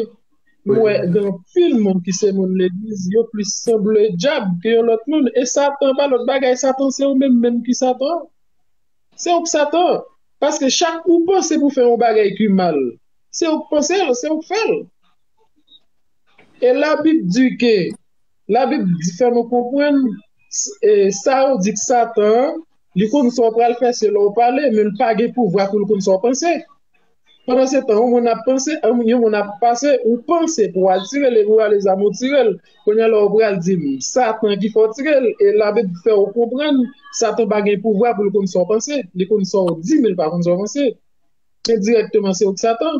m wè gen anpil moun ki se moun legliz, yo plis sanble dyab ke yon lòt moun. E Satan pa lòt bagay, Satan se ou menm menm ki Satan. Se ou k Satan. Paske chak ou panse pou fè yon bagay ki mal, se ou k panse l, se ou k fè l. E Labib di ke, Labib di fè nou konprann, e, sa yo di k Satan an, li konn sa w pral fè, se lè w pale, men l pa gen pouvwa pou l konn sa w panse. Pandan se tan, yon moun ap panse, yon moun ap pase, ou panse pou w al tire l, epi w ale zam ou tire l. Kounye a la w pral di m, Satan ki fè w tire l, e Labib fè w konprann, Satan pa gen pouvwa pou l konn sa w panse, li konn sa w di, men l pa konn sa w panse. Men dirèkteman, se ou k Satan.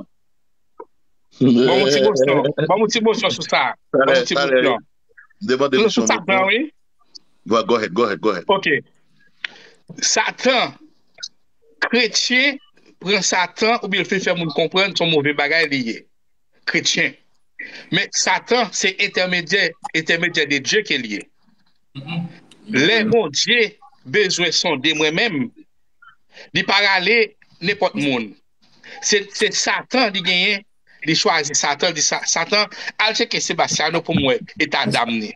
Ban m yon ti bosyon. Ban m yon ti bosyon sou sa. Ban m yon ti bosyon. Demande sou Satan, wi. Go ahead, go ahead, go ahead. Ok. Satan, kretyen pran Satan oubyen l fin fè moun konprann se yon move bagay li ye. Kretyen. Men Satan se entèmedyè, entèmedyè de Dye ke l ye. Lè Bondye bezwen sonde mwen menm, li pa rale nenpòt moun. Se, se Satan li genyen, li chwazi Satan, li di Satan, al tcheke Sebastiano pou m wè eta dam ni.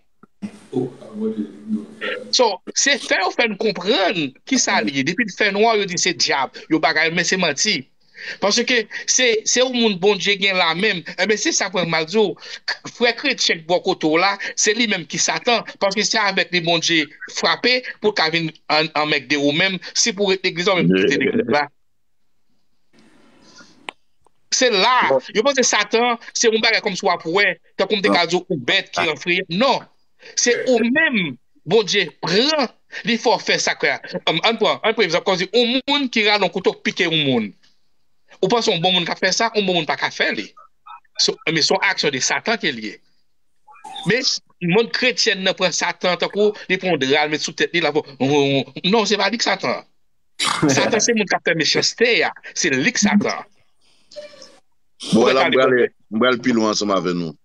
So, se fè yo fè n konprann kisa li ye. Depi l fè nwa, yo di se dyab, yo bagay, men se manti. Paske se, se yon moun Bondye gen la menm. Enben, se sa frè m al di w. Frè kretyen k bò kote w la, se li menm ki Satan. Paske se avèk li Bondye frape pou l ka vin an, anmègde ou menm. Si pou w ret legliz la, ou menm pou w kite legliz la. Se la, yo panse Satan, se yon bagay kòmsi w ap wè, tankou m te ka di w, ou bèt ki ranfriye. Non. Se ou menm, Bondye pran, li fè w fè sa k fè a. Ann pran, ann pran egzanp, kòmsi yon moun ki rale yon kouto k pike yon moun. Ou panse yon bon moun ka fè sa? Yon bon moun pa ka fè li. Men se yon aksyon de Satan ke l ye. Men, mond kretyen nan pran Satan tankou li pran yon dra l met sou tèt li, l ap, non, se pa li k Satan. Satan se moun k ap fè mechanste a, se li k Satan. Bon, la, m prale, m pral pi lwen ansanm avè nou.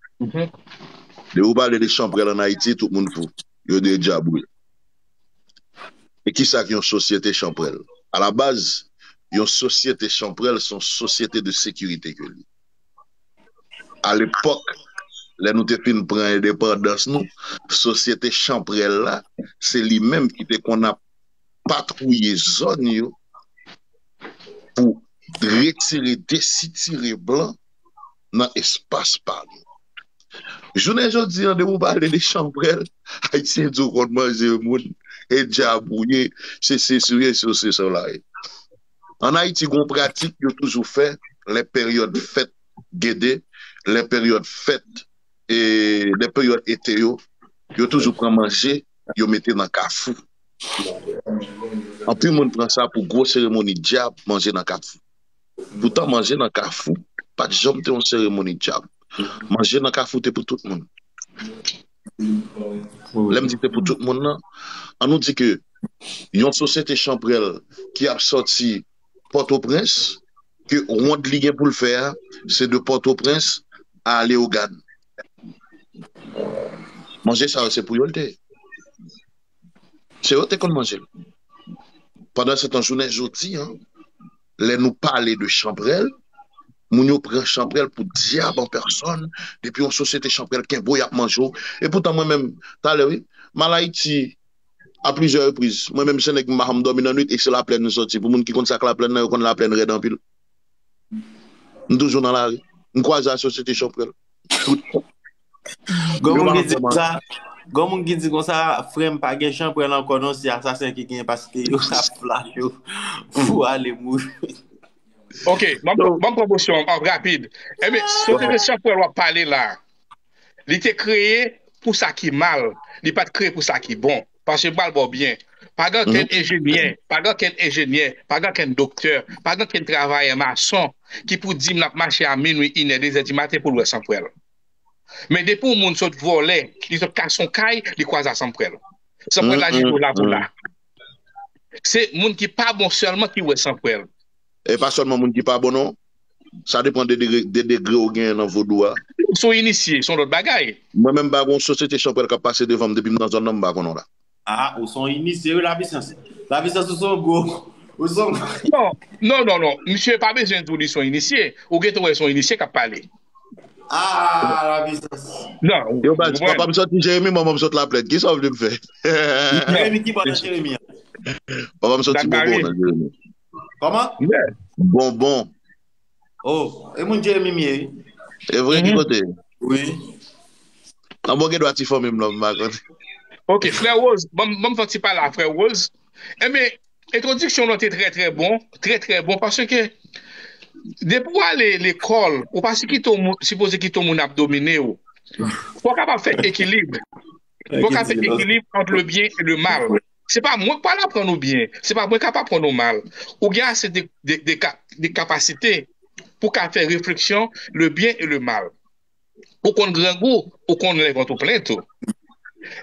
Depi w pale de chanpwèl ann Ayiti, tout moun fou. Yo di e dyab wi. E kisa ki yon sosyete chanpwèl? Alabaz, yon sosyete chanpwèl se yon sosyete de sekirite ke li. Alepòk, lè nou te fin pran endepandans nou, sosyete chanpwèl la, se li menm ki te konn ap patwouye zòn yo pou retire, desitire blan nan espas pa nou. Jounen jodi an, depi w pale de chanpwèl, Ayisyen di w konn manje moun, e dyab ou ye, se sesi w ye, se sesi w la ye. Ann Ayiti, gen yon pratik yo toujou fè lè peryòd fèt Gede, lè peryòd fèt, e, lè peryòd ete yo, yo toujou pran manje, yo mete nan kafou. Anpil moun pran sa pou gwo seremoni dyab, manje nan kafou. Poutan, manje nan kafou pa t janm te yon seremoni dyab. Manje nan kafou te pou tout moun. Lè m di te pou tout moun nan, an nou di ke yon sosyete chanpwèl ki ap sòti Pòtoprens, ke wonn li gen pou l fè a, se de Pòtoprens a Leyogàn. Manje sa yo, se pou yo l te ye. Se yo te konn manje l. Pandansetan, jounen jodi an, lè nou pale de chanpwèl, moun yo pran chanpwèl pou dyab an pèsòn, depi yon sosyete chanpwèl kenbe w, y ap manje w. E poutan mwen menm, talè wi, m al Ayiti a plizyè repriz. Mwen menm, se nèg m pa janm dòmi nan nwit e se Laplèn m sòti. Pou moun ki konn sa k Laplèn nan, yo konn Laplèn rèd anpil. M toujou nan lari. M kwaze a sosyete chanpwèl. Tout. Gon moun ki di konsa, gon moun ki di konsa, frè m pa gen chanpwèl ankò non, se asasen ki gen paske yo t ap flache w pou ale mouri. Ok, ban m pran pwomosyon an rapid. Ebyen, sosyete chanpwèl w ap pale la, li te kreye pou sa ki mal, li pa t kreye pou sa ki bon. Paske m pral ba w byen. Pa gen okenn enjenyè, pa gen okenn enjenyè, pa gen okenn doktè, pa gen okenn travayè mason ki pou di m l ap mache a minwi, inè, dezè di maten pou l wè chanpwèl. Men depi yon moun sot vòlè, li sot kase yon kay, li kwaze a chanpwèl. Chanpwèl la jete w la pou la. Se moun ki pa bon sèlman ki wè chanpwèl. E pa sèlman moun ki pa bon non. Sa depann de degre, de degre ou genyen nan vodou a. Si w inisye, se yon lòt bagay. Mwen menm m pa gen yon sosyete chanpwèl k ap pase devan m depi m nan zòn nan m pa konnen w la. Ah, ou se yon inisye wi, Lavisans. Lavisans, ou se yon gwo, ou se yon Non, non, non, non. Misye pa bezwen di w li se yon inisye. Ou gentan wè se yon inisye k ap pale. Ah, Lavisans. Non, Yo baz, papa m sòti Jeremi, manman m sòti Laplèn. Kisa w vle m fè? Jeremi ki bò nan Jeremi an? Papa m sòti Bonbon nan Jeremi. Kòman? Bonbon. Oh, e moun Jeremi m ye wi. E vre ki kote? Wi. An bon gen dwa ti fanmi m lan m pa konn. Ok, frè Rose, ban m fè ti pale a frè Rose. Ebyen, entwodiksyon w lan te trè trè bon, trè trè bon, paske depi w ale lekòl, ou pa si kite w moun, sipoze kite w moun ap domine w. Fò w kapab fè ekilib. Fò w ka fè ekilib ant le byen e le mal. Se pa mwen k pral aprann ou byen, se pa mwen k ap aprann ou mal. Ou gen ase de, de, de, ka- de kapasite pou w ka fè refleksyon le byen e le mal. Ou konn grangou, ou konn lè vant ou plen tou.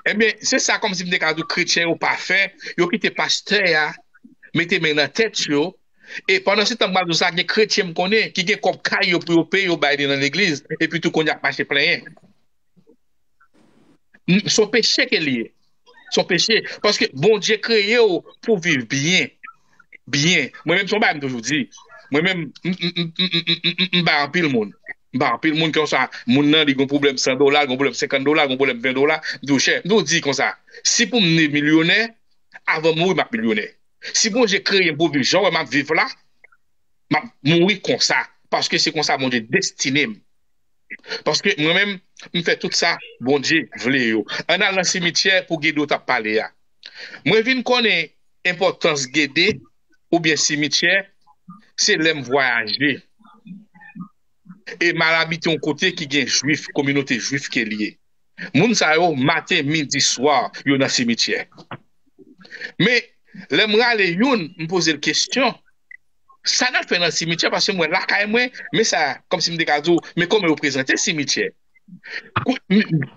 Ebyen, se sa kòmsi m te ka di w kretyen yo pa fè, yo kite pastè a mete men nan tèt yo. E pandan se tan m pral di w sa, gen kretyen m konnen ki gen kòb kay yo pou yo peye yo bay li nan legliz, epi tou kounye a ap mache plenyen. Se yon peche ke li ye. Se yon peche. Paske Bondye kreye w pou w viv byen. Byen. Mwen menm, se yon bagay m toujou di. Mwen menm, m bay anpil moun. M bay anpil moun konsa. Moun nan, li gen pwoblèm san dola, li gen pwoblèm senkant dola, li gen pwoblèm ven dola. M di w chè, m toujou di konsa. Si pou m ne milyonè, avan m mouri, m ap milyonè. Si Bondye kreye m pou viv jan w wè m ap viv la, m ap mouri konsa. Paske se konsa Bondye destine m. Paske mwen menm, m fè tout sa Bondye vle yo. Ann al nan simityè pou gede w t ap pale a. Mwen vin konnen enpòtans gede oubyen simityè, se lè m vwayaje. E m al abite yon kote ki gen jwif, kominote jwif ke l ye. Moun sa yo, maten, midi, swa, yo nan simityè. Men, lè m rale youn, m poze l kesyon, sa n ap fè nan simityè, paske m wè lakay mwen, men sa, kòmsi m te ka di w, men kòman yo prezante simityè.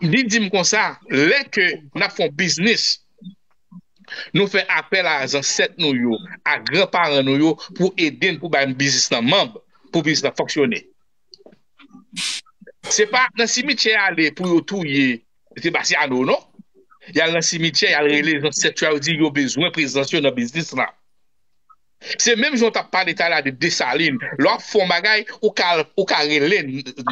Li di m konsa, lè ke n ap fè yon biznis, nou fè apèl a zansèt nou yo, a granparan nou yo, pou ede n, pou bay biznis lan manb, pou biznis lan fonksyone. Se pa nan simityè y ale pou yo touye Sebastiano, non. Y al nan simityè, y al rele zansèt yo, y di yo bezwen prezans yo nan biznis la. Se menm jan w t ap pale talè a de Desalin. Lè w ap fè yon bagay, ou ka, ou ka rele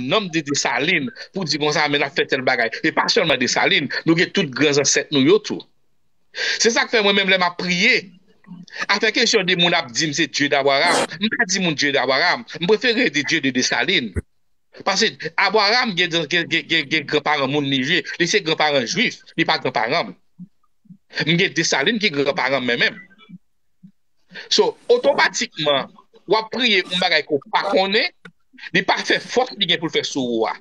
nonm de Desalin pou di konsa, men n ap fè tèl bagay. E pa sèlman Desalin, nou gen tout gran zansèt nou yo tou. Se sa k fè mwen menm lè m ap priye, afè kesyon de moun ap di m se Dye d Abraram, m pa di moun Dye d Abraram, m prefere di Dye de Desalin. Paske Abraram gen, gen, gen, gen, gen granparan moun li ye, li se granparan jwif, li pa granparan m. M gen Desalin ki granparan m menm menm. So, otomatikman, w ap priye yon bagay ke w pa konnen, li pa fè fòs li gen pou l fè sou ou a.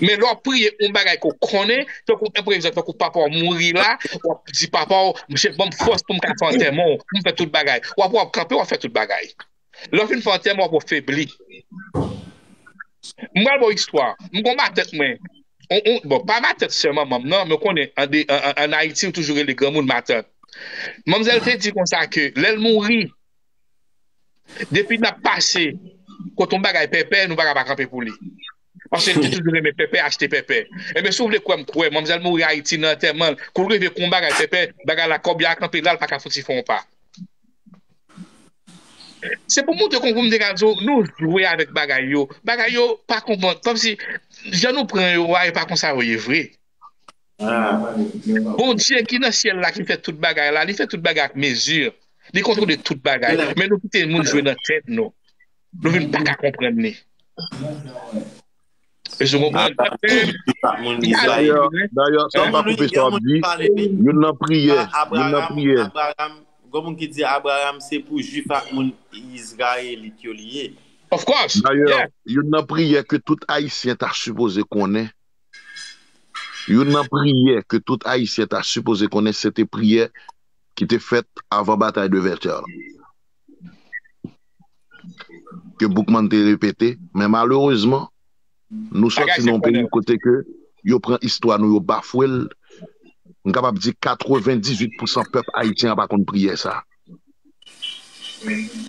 Men lè w ap priye yon bagay ke w konnen, tankou, pa egzanp, tankou papa w mouri la, w ap di papa w, "Mesye, ban m fòs pou m ka fè antèman w, pou m fè tout bagay." W ap, w ap kanpe, w ap fè tout bagay. Lè w fin fè antèman, w ap febli. M pral ba w istwa. M gon matant mwen. On, on, bon, pa matant sè manman m, non, men w konnen, an, de, an, an, an Ayiti, yo toujou rele granmoun matant. Manmzèl te di konsa ke lè l mouri, depi n ap pase kote yon bagay pèpè, nou pa ka pa kanpe pou li. Paske l te toujou renmen pèpè, achte pèpè. Ebyen, si w vle kwè m, kwè, manmzèl mouri Ayiti nan antèman l, kou l rive kou yon bagay pèpè, bagay la, kòb yo a kanpe la, l pa ka fouti fè yon pa. Se pou montre kòm pou m te ka di w, nou jwe avèk bagay yo. Bagay yo pa konprann. Kòmsi, jan nou pran yo a, e pa konsa yo ye vre. Bondye ki nan syèl la, ki fè tout bagay la, li fè tout bagay ak mezi. Li kontwole tout bagay. Men nou kite moun jwe nan tèt nou. Nou vin pa ka konprann li. Èske w konprann? Dayè, dayè, san m pa koupe sa w ap di, youn nan priyè, youn nan priyè. Abraram, gon moun ki di Abraram se pou Jwif ak moun Izrayelit yo li ye. Of course. Dayè, youn nan priyè ke tout Ayisyen ta sipoze konnen, youn nan priyè ke tout Ayisyen ta sipoze konnen, se te priyè ki te fèt avan batay de Vètè la. Ke Boukman te repete, men malerezman, nou sòti nan yon peyi kote ke yo pran istwa nou, yo bafwe l. M kapab di katrevendizuit pousan pèp ayisyen an pa konn priyè sa.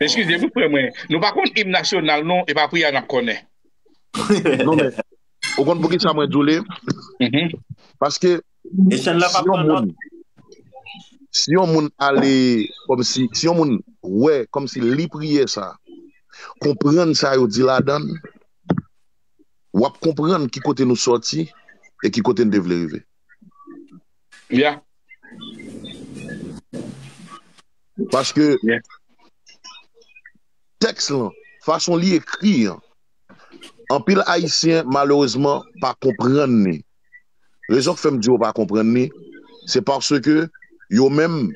Eskize m, frè mwen. Nou pa konn im nasyonal, non, e pa priyè a n ap konnen. Non, men, ou konn poukisa mwen di w li? Paske si yon moun, si yon moun ale, kòmsi, si yon moun wè, kòmsi li priyè sa, konprann sa yo di ladan l, w ap konprann ki kote nou sòti e ki kote n te vle rive. Yeah. Paske tèks lan, fason li ekri an, anpil Ayisyen, malerezman, pa konprann li. Rezon k fè m di yo pa konprann li, se paske yo menm,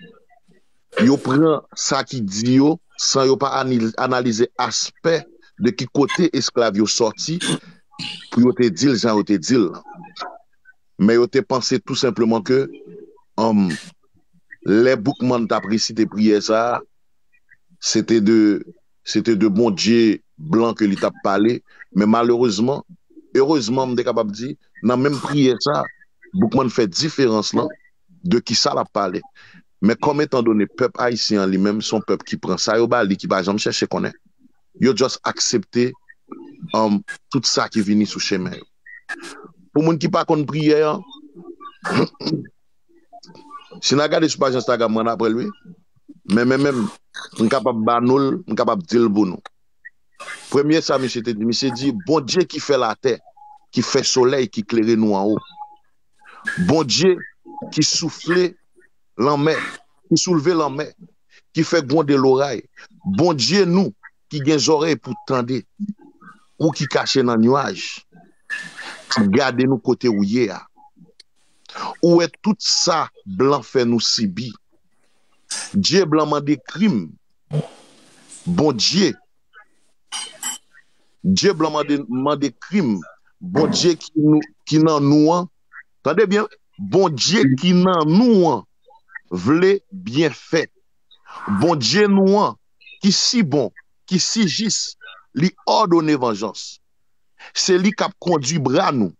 yo pran sa ki di yo san yo pa ani-, analize aspè de ki kote esklav yo sòti pou yo te di l jan yo te di l lan. Men yo te panse tou senpleman ke, um, lè Boukman t ap resite priyè sa a, se te de, se te de Bondye blan ke li t ap pale. Men malerezman, erezman, m te kapab di, nan menm priyè sa a, Boukman fè diferans lan de ki sa l ap pale. Men kòm etan done pèp ayisyen an li menm, se yon pèp ki pran sa yo ba li, ki pa janm chèche konnen. Yo just aksepte, um, tout sa ki vini sou chemen yo. Pou moun ki pa konn priyè an, si n a gade sou paj Instagram mwen, n ap wè l, wi. Men, men, men, m kapab ba nou l, m kapab di l pou nou. Premye sa misye te di, misye di, Bondye ki fè latè, ki fè solèy, ki klere nou anwo. Bondye ki soufle lanmè, ki soulve lanmè, ki fè gwonde loray. Bondye nou ki gen zòrèy pou tande, ou ki kache nan nyaj, k ap gade nou kote ou ye a. Ou wè tout sa blan fè nou sibi. Dye blan mande krim. Bondye, Dye blan mande, mande krim. Bondye ki nou, ki nan nou an, tande byen, Bondye ki nan nou an vle byen fè. Bondye nou an ki si bon, ki si jis, li òdone vanjans. Se li k ap kondui bra nou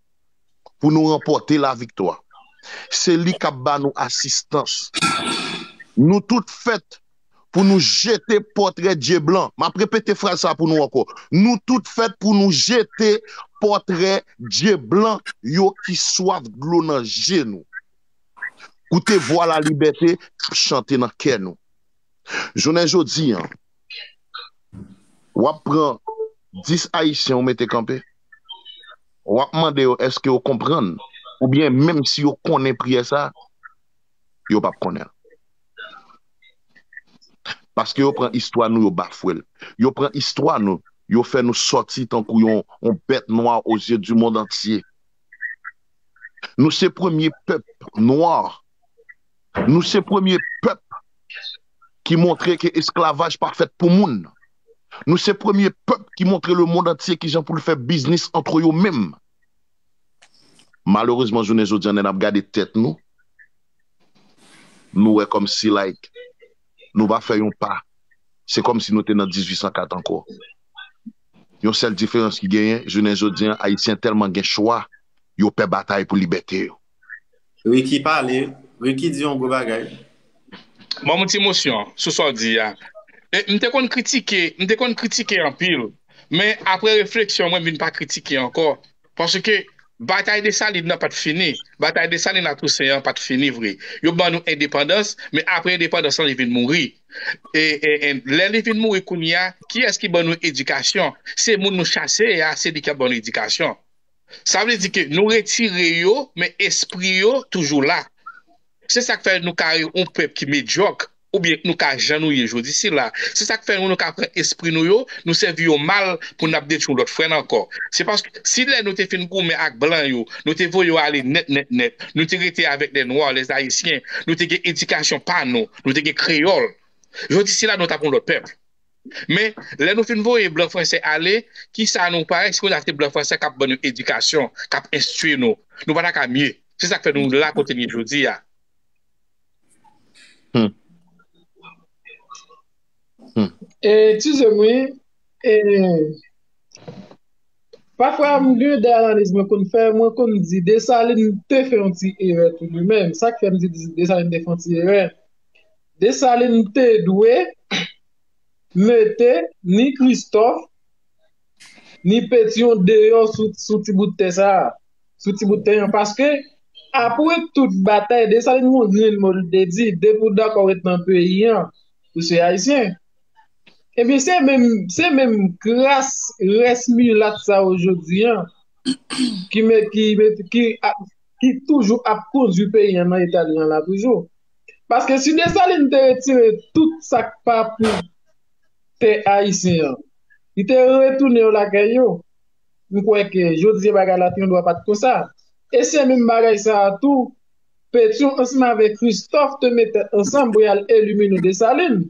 pou nou ranpòte laviktwa. Se li k ap ba nou asistans. Nou tout fèt pou nou jete pòtrè dye blan. M ap repete fraz sa pou nou ankò. Nou tout fèt pou nou jete pòtrè dye blan yo ki swaf dlo nan je nou. Koute vwa lalibète k ap chante nan kè nou. Jounen jodi a, w ap pran dis Ayisyen ou mete kanpe, w ap mande yo èske yo konprann, oubyen menm si yo konnen priyè sa, yo p ap konnen l. Paske yo pran istwa nou, yo bafwe l. Yo pran istwa nou, yo fè nou sòti tankou yon, yon bèt nwa aux yeux du monde entier. Nou se premye pèp nwa. Nou se premye pèp ki montre ke esklavaj pa fèt pou moun. Nou se premye pèp ki montre lemonn antye kijan pou l fè biznis antre yo menm. Malerezman, jounen jodi a, lè n ap gade tèt nou, nou wè kòmsi, like, nou pa fè yon pa. Se kòmsi nou te nan dizuit san kat ankò. Yon sèl diferans ki genyen, jounen jodi a, Ayisyen tèlman gen chwa, yo pè batay pou libète yo. Ricky pale, Ricky di yon gwo bagay. Ban m yon ti mosyon sou sa w di a. E, m te konn kritike, m te konn kritike anpil, men apre refleksyon, mwen vin pa kritike ankò. Paske batay Desalin nan pa t fini. Batay Desalin a Tousen an pa t fini vre. Yo ban nou endepandans, men apre endepandans lan, li vin mouri. E, e, e lè li vin mouri kounye a, kiyès ki ban nou edikasyon? Se moun nou chase a, se li k ap ban nou edikasyon. Sa vle di ke nou retire yo, men espri yo toujou la. Se sa k fè nou ka yon pèp ki medyòk, oubyen nou ka jan nou ye jodi sila. Se sa k fè nou, nou ka pran espri nou yo, nou sèvi yo mal pou n ap detwi yon lòt frè n ankò. Se paske si lè nou te fin goumen ak blan yo, nou te voye yo ale nèt, nèt, nèt, nou te rete avèk lè nwa, lè ayisyen, nou te gen edikasyon pa nou, nou te gen kreyòl. Jodi sila nou t ap yon lòt pèp. Men, lè nou fin voye blan franse ale, kisa nou parèt? Se kounye a se blan franse k ap ban nou edikasyon, k ap enstwi nou. Nou pa ta ka mye. Se sa k fè nou la kote n ye jodi a. Eskize m wi. Pafwa m gen de analiz mwen konn fè, mwen konn di Desalin te fè yon ti erè tou li menm. Sa k fè m di Desalin te fè yon ti erè? Desalin te dwe mete ni Kristòf ni Petyon deyò sou, sou ti bout tè sa a, sou ti bout tè an. Paske, apre tout batay, Desalin gen yon grenn mo li te di, depi w dakò ret nan peyi an, ou se Ayisyen. Ebyen, se menm, se menm kras rès milat sa yo jodi a ki, ki, ki, ki toujou ap kondui peyi an nan eta li an la toujou. Paske si Desalin te retire tout sa k pa pou tè ayisyen an, li te retounen yo lakay yo, m kwè ke jodi a bagay la te yon dwa pa t konsa. E se menm bagay sa a tou, Petyon ansanm avèk Kristòf te met tèt ansanm pou y al elimine Desalin.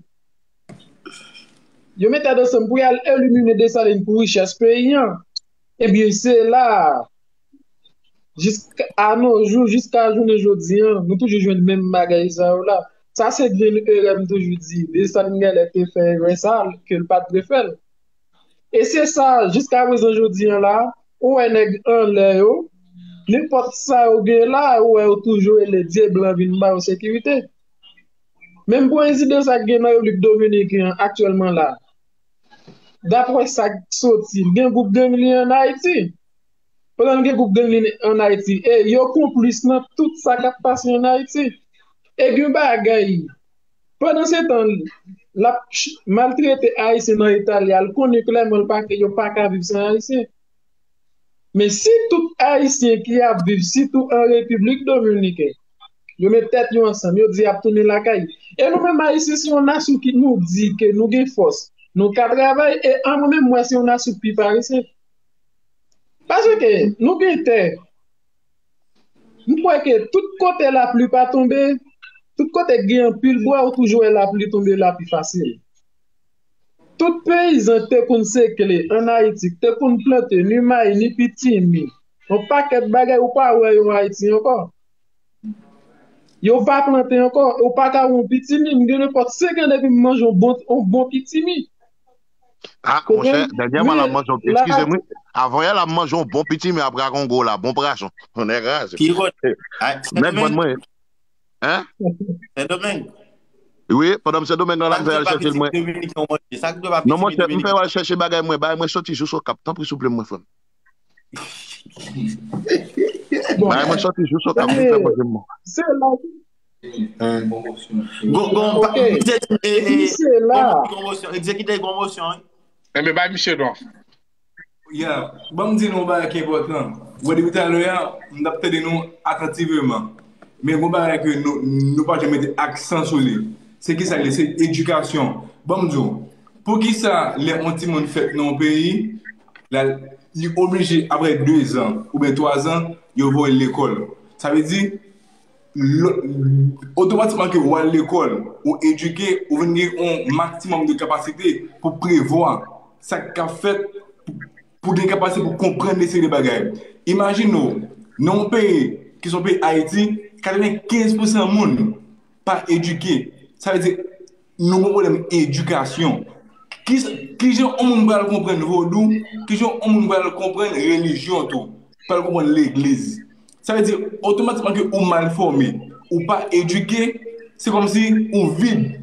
Yo met tèt ansanm pou y al elimine Desalin pou richès peyi an. Ebyen, se la a, jiska a nos jours, jiska jounen jodi a, nou toujou jwenn menm bagay sa yo la. Sa se grenn erè m toujou di. Desalin genlè te fè erè sa a ke l pa t dwe fè l. E se sa, jiska prezan jodi a la, ou wè nèg anlè yo, nenpòt sa yo gen la, ou wè yo toujou rele Dye blan vin ba yo sekirite. Menm prezidan sa k gen nan Repiblik Dominiken an aktyèlman la, daprè sa k soti, gen gwoup gang li ann Ayiti. Pandan l gen gwoup gang li ann Ayiti, e yo konplis nan tout sa k ap pase ann Ayiti. E gen bagay, pandan se tan, l ap maltrete Ayisyen nan eta li a, l konnen klèman l pa, yo pa ka viv san Ayisyen. Men si tout Ayisyen ki ap viv, sitou an Repiblik Dominiken, yo met tèt yo ansanm, yo di y ap tounen lakay. E nou menm Ayisyen, se yon nasyon ki nou di ke nou gen fòs, nou ka travay, e an mwen menm, m wè se yon nasyon ki pi parese. Paske nou gen tè. M kwè ke tout kote lapli pa tonbe, tout kote k gen anpil bwa, ou toujou wè lapli tonbe la pi fasil. Tout peyizan k te konn sekle ann Ayiti, k te konn plante ni mayi, ni pitimi, yon pakèt bagay ou pa wè yo Ayiti ankò. Yo pa plante ankò, ou pa ka wè yon pitimi, m gen nenpòt senk an depi m manje yon bon, yon bon pitimi. Ah, monchè, dènyèman la m manje yon, eskize m wi, avan yè la m manje yon bon pitimi a Prakongo la, bon prason. Nèg raze. Nèg bann mwen. Hein? Sendomeng. Wi, pandan m Sendomeng lan la, m fè al chèche l mwen. Non, monchè, m fè al chèche bagay mwen, bagay mwen soti jous Okap. Tanpri, souple, mwen, frè m. Bagay mwen soti jous Okap, m fè manje m. Se la. Gon, gon, pa- Ok. Misye di, e, e, Misye la. Gon, gon mosyon. Egzekitè gon mosyon, wi. Enben, bay misye don. Yeah, ban m di nou yon bagay ki enpòtan. Ou wè, depi talè a, m t ap tande nou atantivman. Men gon bagay ke nou, nou pa janm mete aksan sou li. Se kisa li? Se edikasyon. Ban m di w, poukisa lè yon timoun fèt nan yon peyi, la, li oblije, apre de zan oubyen twa zan, yo voye l lekòl? Sa vle di, otomatikman ke w al lekòl, ou edike, ou vin gen yon maksimòm de kapasite pou prevwa sa k ap fèt, pou, pou gen kapasite pou konprann de seri de bagay. Imajine w, nan yon peyi ki se yon peyi Ayiti, katrevenkenz pousan moun pa edike. Sa vle di, nou gen pwoblèm edikasyon. Ki, kijan yon moun pral konprann vodou? Kijan yon moun pral konprann relijyon tou? Pral konprann legliz? Sa vle di, otomatikman ke ou mal fòme, ou pa edike, se kòmsi ou vid.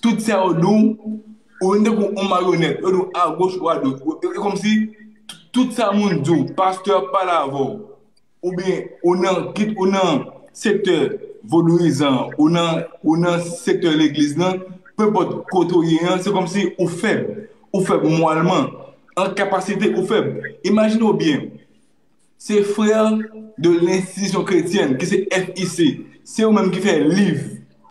Tout sa yo di w, ou vin tankou yon maryonèt. Yo di w agoch ou adwat. E, e kòmsi t-, tout sa moun di w, pastè ap pale avè w, oubyen ou nan, kit ou nan sektè vodouyizan, ou nan, ou nan sektè legliz lan, penpòt kote w ye an, se kòmsi ou fèb. Ou fèb mwalman. An kapasite, ou fèb. Imajine w byen, se frè de lenstitisyon kretyèn, ki se F I C. Se yo menm ki fè liv.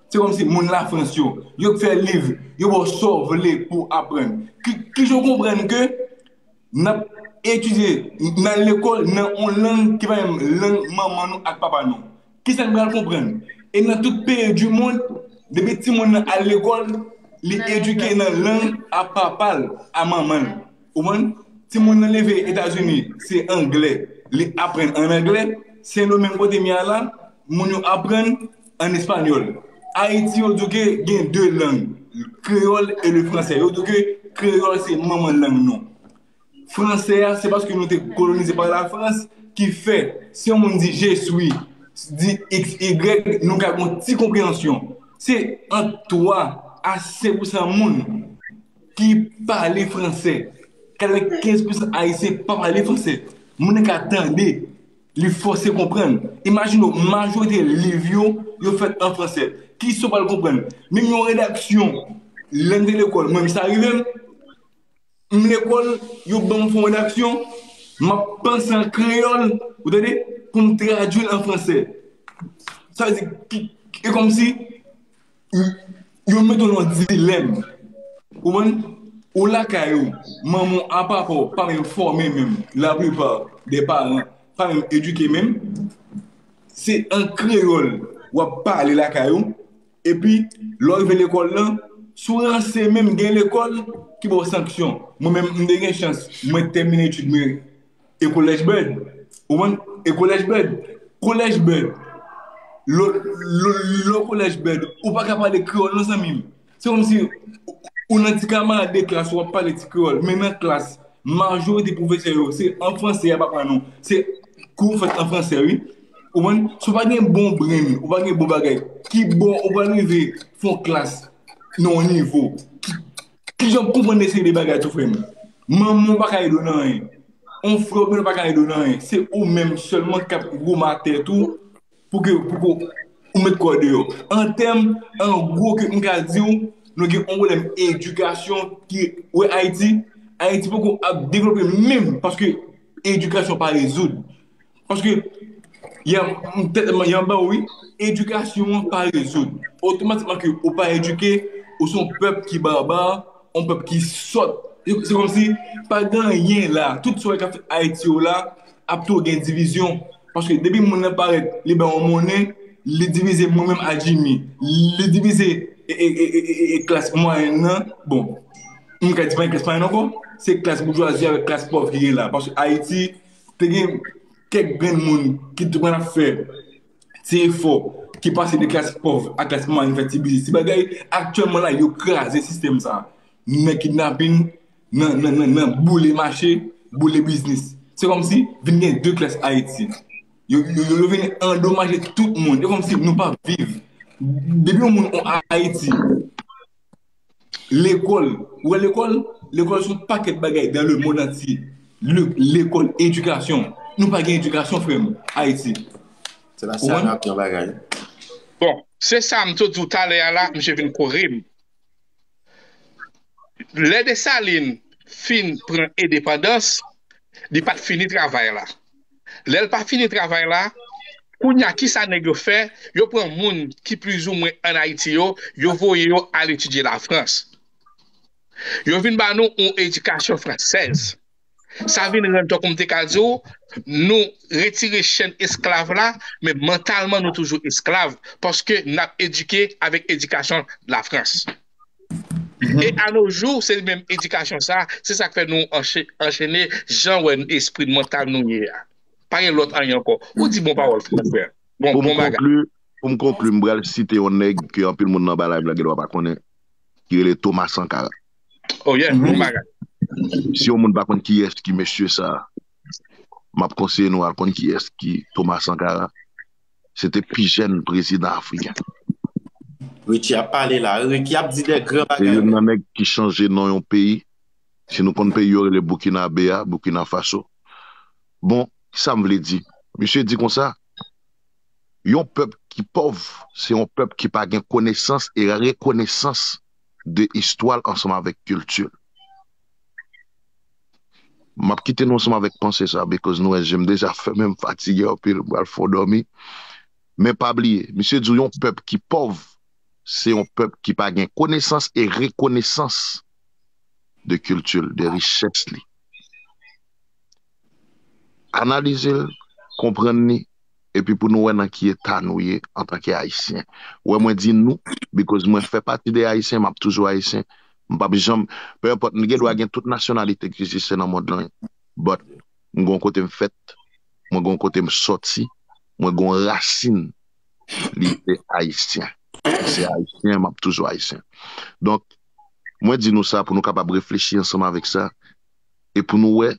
Se kòmsi moun Lafrans yo. Yo k fè liv. Yo ba w sa w vle pou w aprann. Ki, kijan w konprann ke n ap etidye, n al lekòl nan yon lang ki pa menm lang manman nou ak papa nou? Kisa n pral konprann? E nan tout peyi di mond, depi timoun nan al lekòl, li edike nan lang a papa l, a manman l. Ou konprann? Timoun nan leve Etazini, se anglè. Li aprann an anglè. Sendomeng kote m ye a la, moun yo aprann an espanyòl. Ayiti, yo di w ke gen de lang, kreyòl e le fransè. Yo di w ke kreyòl se manman lang nou. Fransè a, se paske nou te kolonize pa Lafrans ki fè, si yon moun di je suis, di X Y, nou ka gen yon ti konpreyansyon. Se ant twa a senk pousan moun ki pale fransè. Katrevenkenz pousan Ayisyen pa pale fransè. Moun nan ka tande, li fòse konprann. Imajine w, majorite liv yo, yo fèt an fransè. Kisa w pral konprann? Menm yon redaksyon, lè m te lekòl, mwen, sa rive m, m lekòl, yo ban m fè yon redaksyon, m ap panse an kreyòl, ou tande, pou m tradui l an fransè. Sa vle di, ki- e kòmsi, yo mete w nan yon dilèm. Ou konprann? Ou lakay ou, manman w a papa w pa menm fòme menm, laplipa de paran pa menm edike menm, se an kreyòl w ap pale lakay ou, epi lè w rive lekòl lan, si w ranse menm, gen lekòl ki ba w sanksyon. Mwen menm, m te gen chans, mwen tèmine etid mwen e College Bird. Ou konprann? E College Bird. College Bird. Lè w, lè w, lè w College Bird, ou pa ka pale kreyòl non, zanmi m. Se kòmsi ou, ou nan ti kamarad de klas, w ap pale ti kreyòl. Men nan klas, majorite pwofesè yo, se an fransè y ap aprann nou. Se kou fèt an fransè, wi. Ou konprann? Si w pa gen bon brenn, ou pa gen bon bagay, ki bò ou pral rive fè yon klas nan yon nivo? Ki, kijan w konprann de seri de bagay tou, frè m? Manman w pa ka ede w nan anyen. On frè w menm pa ka ede w nan anyen. Se ou menm sèlman k ap goumen ak tèt ou pou ke, pou ke ou met kò w deyò. An tèm, an gwo, ke m ka di w, nou gen yon pwoblèm edikasyon ki, wè, Ayiti, Ayiti poko ap devlope menm, paske edikasyon pa rezoud. Paske, y a, m tèt, y anba w, wi, edikasyon an pa rezoud. Otomatikman ke ou pa edike, ou se yon pèp ki baba, yon pèp ki sòt. Se, se kòmsi pa gen anyen la. Tout sa w wè k ap fèt Ayiti yo la, ap toujou gen divizyon. Paske depi moun nan parèt, li bay yon monnen, li divize mwen menm ak Jimmy. Li divize e, e, e, e, e, e klas mwayèn nan. Bon, m ka di pa gen klas mwayèn ankò. Se klas boujwazi avèk klas pòv ki gen la. Paske Ayiti, te gen kèk grenn moun ki te konn ap fè ti efò, ki pase de klas pòv a klas mwayèn, fè ti biznis, ti bagay. Aktyèlman la, yo kraze sistèm sa. Nan kidnapin, nan, nan, nan, nan boule mache, boule biznis. Se kòmsi vin gen de klas Ayiti. Yo, yo, yo, yo vin andomaje tout moun. E kòmsi nou pa viv. Depi yon moun an Ayiti, Lekòl. Ou wè lekòl? Lekòl se yon pakèt bagay dans le monde entier. Le- Lekòl, edikasyon. Nou pa gen edikasyon, frè m, Ayiti. Se la Ou konprann? Yon bagay. Bon, se sa m te di w talè a la, misye vin kore m. Lè Desalin fin pran endepandans, li pa t fini travay la. Lè l pa fini travay la, kounye a, kisa nèg yo fè? Yo pran moun ki plizoumwen ann Ayiti yo, yo voye yo al etidye Lafrans. Yo vin ba nou yon edikasyon fransèz. Sa vin rann, tankou m te ka di w, nou retire chèn esklav la, men mantalman nou toujou esklav, paske n ap edike avèk edikasyon Lafrans. E a no jou, se menm edikasyon sa, se sa k fè nou anche- anchene jan wè espri mantal nou ye a. Pa gen lòt anyen ankò. Ou di bon pawòl, frè. Bon, Pou m bon bagay. konkli, pou m konkli, m pral site yon nèg ke anpil moun nan ba live la gen dwa pa konnen, ki rele Thomas Sankara. Oh yeah, bon bagay. Si yon moun pa konn kiyès ki mesye sa, m ap konseye nou al konn kiyès ki Thomas Sankara. Se te pi jèn prezidan afriken. Richie ap pale la. Ricky ap di de gran Se bagay. youn nan nèg ki chanje non yon peyi. Si nou konn peyi yo rele Burkinabe a, Burkina Faso. Bon, sa m vle di? Misye di konsa, yon pèp ki pòv, se yon pèp ki pa gen konesans e rekonesans de istwa l ansanm avèk kilti l. M ap kite nou ansanm avèk panse sa, because nou wè je m deja fèmen, m fatige anpil, m pral fon dòmi. Men pa bliye, misye di w yon pèp ki pòv, se yon pèp ki pa gen konesans e rekonesans de kilti l, de richès li. Analize l, konprann li, epi pou nou wè nan ki eta nou ye antanke Ayisyen. Wè mwen di nou, because mwen fè pati de Ayisyen, m ap toujou Ayisyen. M p ap janm, pe enpòt, m gen dwa gen tout nasyonalite ki egziste nan mond lan, but m gon kote m fèt, mwen gon kote m sòti, mwen gon rasin, li se Ayisyen. Se Ayisyen, m ap toujou Ayisyen. Donk, mwen di nou sa pou nou kapab reflechi ansanm avèk sa, e pou nou wè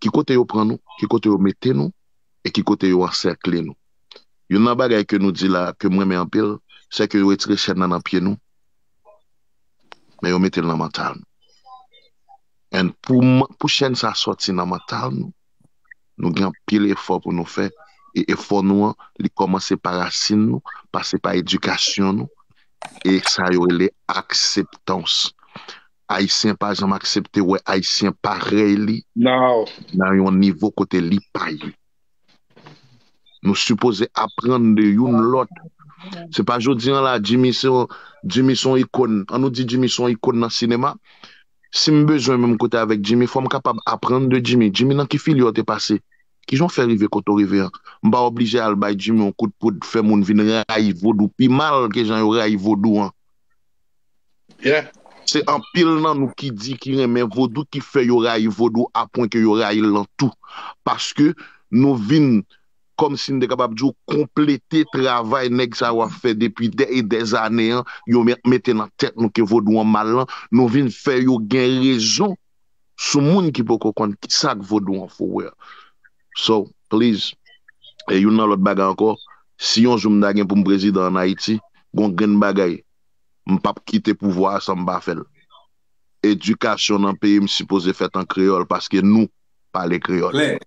ki kote yo pran nou, ki kote yo mete nou, e ki kote yo ansèkle nou. Youn nan bagay ke nou di la, ke m renmen anpil, se ke yo retire chèn nan nan pye nou, men yo mete l nan mantal nou. And pou, m- pou chèn sa sòti nan mantal nou, nou gen anpil efò pou nou fè, e efò nou an, li kòmanse pa rasin nou, pase pa edikasyon nou, e sa yo rele akseptans. Ayisyen pa janm aksepte wè Ayisyen parèy li No. nan yon nivo kote li pa ye. Nou sipoze aprann de youn lòt. Se pa jodi an la, Jimmy se yon, Jimmy se yon ikòn. An nou di Jimmy se yon ikòn nan sinema. Si m bezwen menm kote avèk Jimmy, fò m kapab aprann de Jimmy. Jimmy, nan ki fili w te pase? Kijan w fè rive kote w rive an? M pa oblije al bay Jimmy yon kout poud, fè moun vin rayi vodou pi mal ke jan yo rayi vodou an. Yeah. Se anpil nan nou ki di ki renmen vodou ki fè yo rayi vodou apwen ke yo rayi l lan tou. Paske nou vin, kòmsi n te kapab di w, konplete travay nèg sa yo ap fè depi dè e dè zane an, yo met- mete nan tèt nou ke vodou an mal lan, nou vin fè yo gen rezon sou moun ki poko konn kisa k vodou an, for real. So, please, e youn nan lòt bagay ankò, si yon jou m ta gen pou m prezidan ann Ayiti, gon grenn bagay, m p ap kite pouvwa a san m pa fè l. Edikasyon nan peyi m sipoze fèt an kreyòl paske nou pale kreyòl. Klè.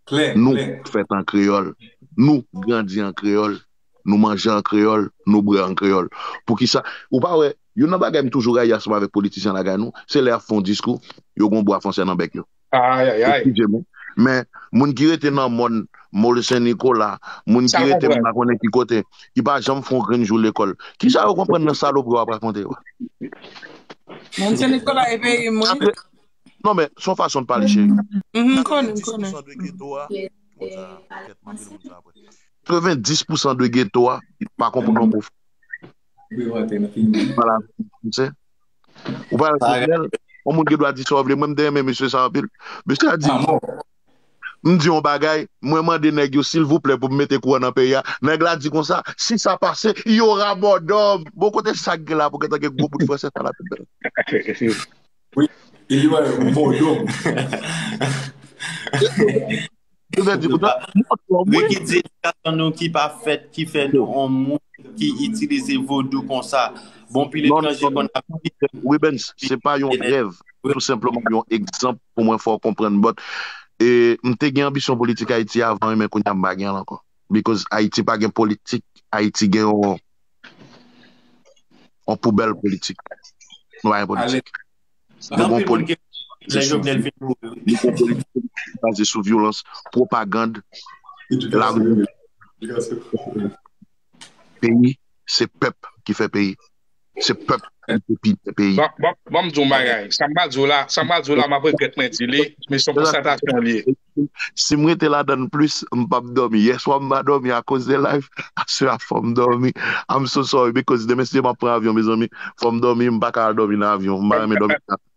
Klè. Nou Klè. fèt an kreyòl. Nou grandi an kreyòl. Nou manje an kreyòl. Nou bwè an kreyòl. Poukisa? Ou pa wè, youn nan bagay m toujou rayi ansanm avèk politisyen lakay nou, se lè y ap fè yon diskou, yo gon bwa fransè nan bèk yo. Ay, ay, ay. Eskize m. Men, moun ki rete nan mòn Mòl Sen Nikola, moun ki Sa rete m konprann. pa konnen ki kote, ki pa janm fè yon grenn jou lekòl. Kisa yo konprann nan salopri w ap rakonte yo? Mòn Sen Nikola e peyi m, wi. Non, men, se yon fason de pale, cheri. Mhm, m konnen, m konnen. Katrevendis pousan de geto a, pa konprann yon mwa. Voilà, se Ou pa wè Jovenel? Yon moun gen dwa di sa w vle. Mwen, m te renmen mesye sa anpil. Mesye a di, m di yon bagay, mwen mande nèg yo, silvouplè, pou m mete kouran nan peyi a. Nèg la di konsa, si sa pase, y aura mort d'homme. Bon, kote sa k gen la pou gentan gen gwo bout fransè sa la tèt bèl? Wi, il y aura mort d'homme. Jovenel di konsa, mort d'homme, wi. Ricky di edikasyon nou ki pa fèt, ki fè nou yon moun ki itilize vodou konsa. Bon, pil etranje konn ap Rubens, se pa yon rèv. Tou senpleman yon egzanp pou mwen fè w konprann. But, e, m te gen anbisyon politik Ayiti avan, men kounye a m pa gen l ankò. Because Ayiti pa gen politik. Ayiti gen yon, yon poubèl politik. Nou pa gen politik. Nou gen yon politik, se sou, nou gen yon politik ki baze sou vyolans, pwopagand, lari. Peyi, se pèp ki fè peyi. Se pèp ki fè peyi. Bon, bon, bon, m di yon bagay. Sa m pral di w la, sa m pral di w la, m ap regrèt mwen di li, men se yon konstatasyon li ye. Si m rete ladan l plis, m p ap dòmi. Yèswa m pa dòmi akoz de live. Aswè a fò m dòmi. I'm so sorry because demen si Dye m ap pran avyon, mezanmi. Fò m dòmi, m pa ka al dòmi nan avyon. M pa renmen dòmi nan avyon.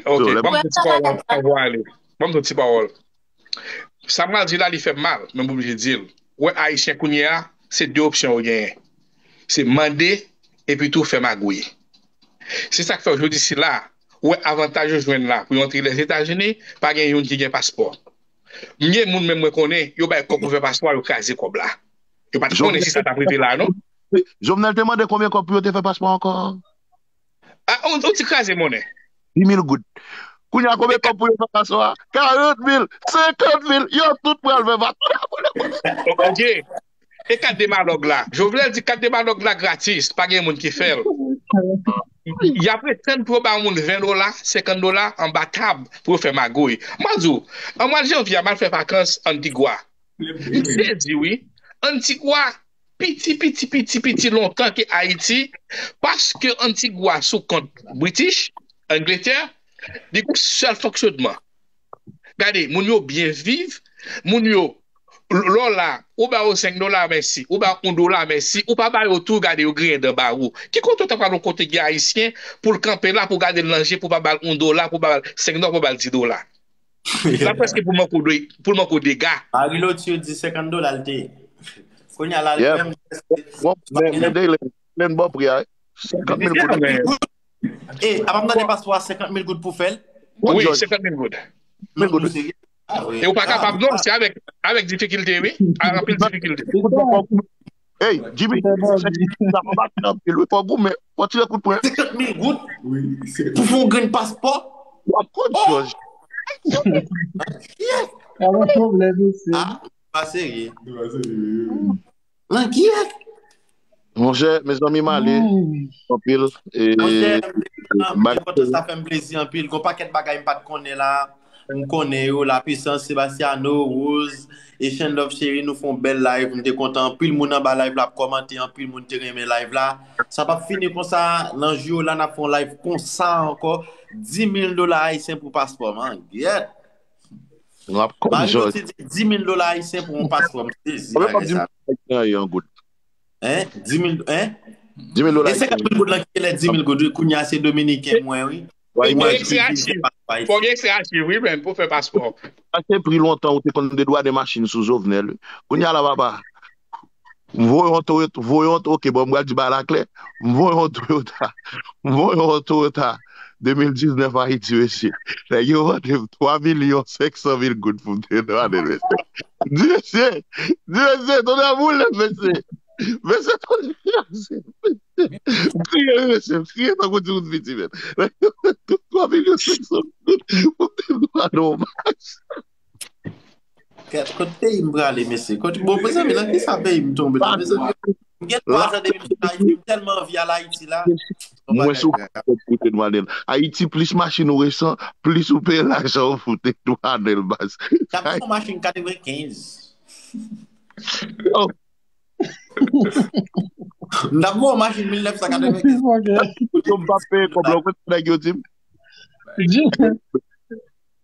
Ok, ban m di yon ti pawòl anvan w ale. Ban m di yon ti pawòl. Sa m pral di la, li fè m mal, men m oblije di l. Ou wè, Ayisyen kounye a, se de opsyon yo genyen. Se mande, epi tou fè magouy. Se sa k fè jodi sila, ou wè avantaj yo jwenn la pou yo antre Lèzetazini, pa gen youn ki gen paspò. M gen moun menm mwen konnen, yo bay kòb pou fè paspò, yo kraze kòb la. Yo pa t konnen si sa t ap rive la, non. Jovenel te mande konbyen kòb pou yo te fè paspò ankò? Ah, on, on ti kraze monnen. Dis mil goud. Kounye a, konbyen kòb pou yo fè paspò a? Karant mil, senkant mil, yo tout pral fè paspò. Ok. E kat demalòg la? Jovenel di kat demalòg la gratis, pa gen moun ki fè l. Y ap ret tann pou yo ba yon moun ven dola, senkant dola anba tab pou yo fè magouy. Mwen di w, an mwa janvye a, m al fè vakans Antigua. M sezi, wi. Antigua piti, piti, piti, piti lontan ke Ayiti, paske Antigua sou kont British, Angletè, li gon sèl fonksyonman. Gade, moun yo byen viv, moun yo, lè w la, ou ba yo senk dola, mèsi, ou ba yon dola, mèsi, ou pa ba yo tou, gade, yo griyen dan ba ou. Ki kote w ta pral yon kote gen Ayisyen pou l kanpe la, pou gade l nan je, pou pa ba l yon dola, pou ba l senk dola, pou ba l dis dola? L ap prèske pou l manke w de, pou l manke w dega. Marie Loture di senkant dola l te ye. Kounye a la, li menm. Bon, men, men Daylen, Daylen, bon pri a, senkant mil goud. E, apa m tande paspò a senkant mil goud pou fè l? Wi, senkant mil goud. Mil goud. E ou pa kapab non, se avèk, avèk difikilte, wi. Anpil difikilte. Hey, Jimmy, sa pa bati anpil, wi, fò goumen, fò tire kout pwen. Senkant mil goud pou fè yon grenn paspò? W ap konn, Jòj. Yes. Yon pwoblèm, mesye. Ah, pa serye. Langyèt. Monchè, mezanmi, m ale anpil. Monchè, m te kontan, m te kontan, sa fè m plezi anpil. Gon pakèt bagay m pa t konnen la. M konnen yo, Lapuissance, Sebastiano, Rose, e Shandov Cheri, nou fè yon bèl live. M te kontan. Anpil moun anba live la ap kòmante, anpil moun te renmen live la. Sa p ap fini konsa. Nan jou yo la, n ap fè yon live konsa ankò. Dis mil dola ayisyen pou paspò, man. Gyèt. Nou ap kòb, Marie Jòj. Loture di dis mil dola ayisyen pou yon paspò. M sezi bagay sa. Konbyen w ap di m ayisyen an goud? Hein? Dis mil, hein? Dis mil dola ayisyen. E senkant mil goud lan ki te lè dis mil goud, wi, kounye a se dominiken mwen, wi. Fò gen ekstra achiv. Fò gen ekstra achiv, wi, men, pou fè paspò. Sa se pri lontan ou te konn dedwaden machin sou Jovenel, wi. Kounye a la, papa. M voye yon Toyota, voye yon, ok, bon, m pral di bagay la klè. M voye yon Toyota, m voye yon Toyota de mil diznèf Ayiti, mesye. Nèg yo vande m twa milyon senk san mil goud pou m te vande l, mesye. Di mesye, di mesye, tonnè boule, mesye. Mesye, tonnè, mesye. M kriye, wi, mesye, m kriye tankou ti moun piti, men. Twa milyon senk san mil goud pou m te vande yon machin. Kèt, kot peyi m prale, mesye? Kot, bon, mezanmi, nan kisa peyi m tonbe la, mezanmi? M gen twa zan depi m sot Ayiti, m tèlman anvi al Ayiti la. Mwen sou kote nou ale. Ayiti, plis machin ou resan, plis ou peye lajan ou pou te tou anèl baz. N ap fè yon machin katrevenkenz. Yo. N ap fè yon machin mil nèf san katrevenkenz. Yo, m pa peye kòb la, ou konn sa nèg yo di m?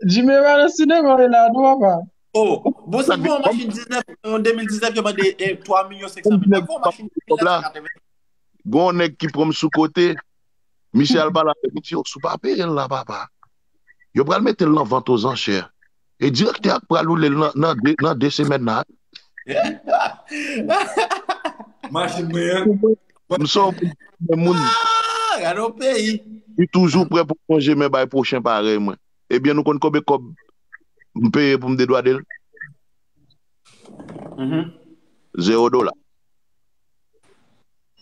Jimmy pa nan sinema, li la, non, papa. Oh, bon, sa pou yon machin diznèf, yon de mil diznèf, yo mande, eh, twa milyon senk san mil. Fò yon machin mil nèf san katreven. Gon nèg ki pran m sou kote, misye al pale avè m, li di, "Oh, si w pa peye l la, papa, yo pral mete l nan vant oz anchè. E direktè a k pral woule l nan, nan de, nan de semèn la." Machin mwen an. M se yon moun, men moun. Ah, gade yon peyi. Li toujou prè pou lonje men bay pwochen parèy mwen. Ebyen, nou konn konbyen kòb m peye pou m dedwaden l? Mhm. Zewo dola.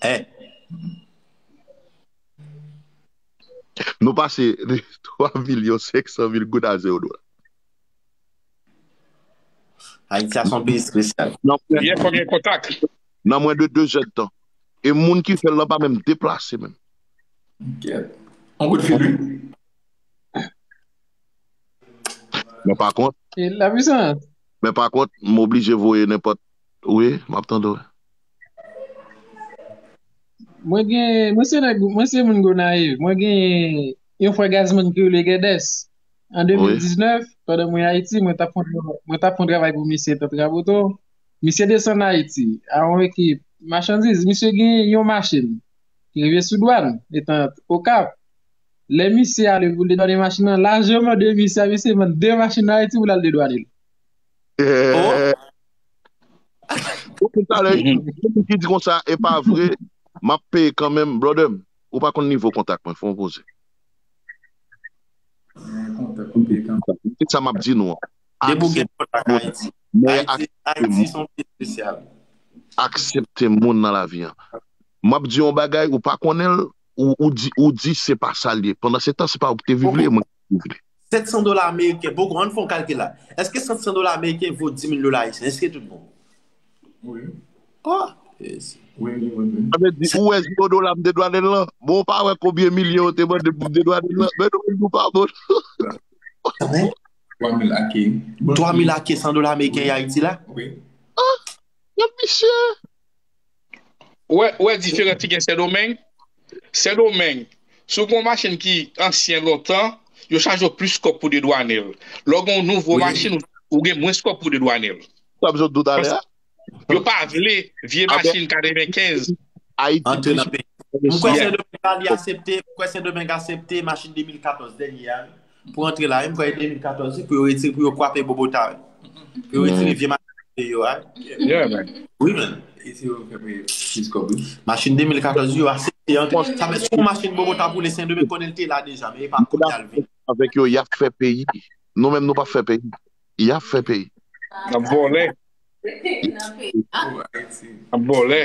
Eh. Nou pase de twa milyon senk san mil goud a zewo dola. Ayiti a se yon peyi espesyal. Nan mwen, Yè fò gen kontak. Nan mwen de de zèdtan. E moun ki fè l lan pa menm deplase menm. On kout fil, wi. Men pa kont, E la pwisans. Men pa kont, m oblije voye nenpòt. Wi, m ap tande w. Mwen gen, mwen se nèg, mwen se moun Gonayiv. Mwen gen yon frè Gazman ki rele Gèdès. An de mil diznèf, pandan mwen Ayiti, mwen t ap fè yon, mwen t ap fè yon travay pou misye, Tantra Boto. Misye desann Ayiti, a yon ekip machandiz. Misye gen yon machin ki rive sou dwàn, etan Okap. Lè misye ale pou l dedwannen machin nan, lajan mande misye a, misye vann de machin nan Ayiti pou l al dedwannen l. Eh, Ou konn talè, gen moun ki di konsa, e pa vre, m ap peye kanmenm, brother m, ou pa konn nivo kontak mwen, fò w poze. Kontak ou peye kanmenm. Se sa m ap di nou an. Depi w gen kontak Ayiti. Men Ayiti, Ayiti se yon peyi espesyal. Aksepte moun nan lavi an. M ap di yon bagay, ou pa konnen l, ou, ou di, ou di se pa sa l ye. Pandan se tan, se pa ou ki te viv li, e mwen ki te viv li. Sèt san dola ameriken, bon, ann fè yon kalkil la. Èske sèt san dola ameriken vo dis mil dola ayisyen? Èske tout bon? Wi. Oh, yes. Wi, wi, wi, wi. Sa vle di, ou wè zewo dola m dedwannen l lan? Bon, ou pa wè konbyen milyon yo te mande pou m dedwannen l lan? Men nou menm nou pa bon. Konbyen? Twa mil ake. Twa mil ake san dola ameriken Ayiti la? Wi. Gad misye. Ou wè, ou wè diferans ki gen Sendomeng? Sendomeng, si w gen yon machin ki ansyen lontan, yo chaje w plis kòb pou dedwannen l. Lè w gen yon nouvo machin, ou gen mwens kòb pou dedwannen l. Sa m sot di w talè a? Yo pa vle vye machin katrevenkenz. Ayiti Antre nan peyi. M kwè Sendomeng la, li aksepte, m kwè Sendomeng aksepte machin de mil katòz dènye a. Pou antre la, m kwè de mil katòz, pou yo retire, pou yo kwape Bogota. Pou yo retire vye machin yo a. Yeah, man. Wi, men. E si yo fè peye plis kòb, wi. Machin de mil katòz yo aksepte antre. Sa fè si yon machin Bogota pou le Sendomeng konnen l te la deja, men e pa kounye a l vini. Avèk yo, y ap fè peyi. Nou menm, nou p ap fè peyi. Y ap fè peyi. N ap vòlè. Ayiti. N ap vòlè.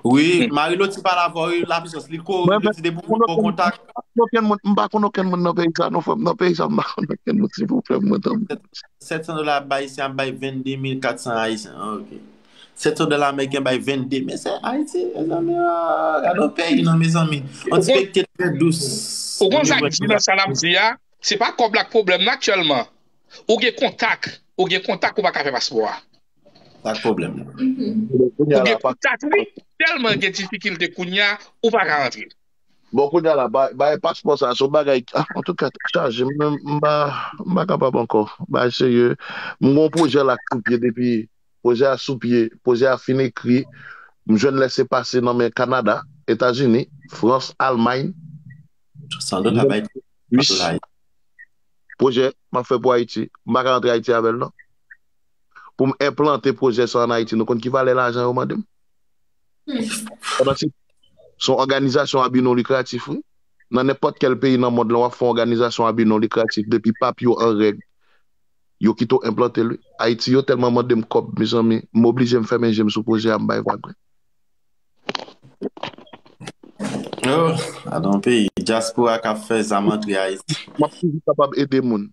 Wi, Marilo ti pale avè w, wi, lapwisans li ko, li di depi w bon kontak. Okenn moun, m pa konn okenn moun nan peyi sa, non, frè m, nan peyi sa, m pa konn okenn moun, silvouplè, mwen tanpri. Sèt san dola ap bay, se ap bay vennde mil katsan ayisyen. Ah, ok. Sèt san dola ameriken bay vennde. Men se Ayiti, mezanmi. Ah, gade yon peyi, non, mezanmi. Yon ti peyi ki te trè dous. Ou konn sa k di nan sa n ap di a? Se pa kòb la k pwoblèm nan aktyèlman. Ou gen kontak, ou gen kontak, ou pa ka fè paspò a. Sa k pwoblèm nan. Ou gen kontak, wi. Tèlman gen difikilte kounye a, ou pa ka rantre. Bon, kounye a la, bay, bay paspò sa, se yon bagay, ah, antouka, chaje, m, m pa, m pa kapab ankò. Bagay serye. M gen yon pwojè la k sou pye depi, pwojè a sou pye, pwojè a fin ekri. M jwenn lese pase nan men Kanada, Etazini, Frans, Almay. San dola bay. Pwojè m ap fè pou Ayiti. M pa ka rantre Ayiti avè l, non. Pou m enplante pwojè sa an Ayiti, nou konn ki valè lajan yo mande m? Pandan se, se yon òganizasyon a bi non likratif, wi. Nan nenpòt kèl peyi nan mond lan, w ap fè yon òganizasyon a bi non likratif, depi papye yo an règ, yo kite w enplante l, wi. Ayiti, yo tèlman mande m kòb, mezanmi, m oblije m fèmen je m sou pwojè a, m bay vag, wi. Oh, gade yon peyi, dyaspora k ap fè zam antre Ayiti. M ap toujou kapab ede moun.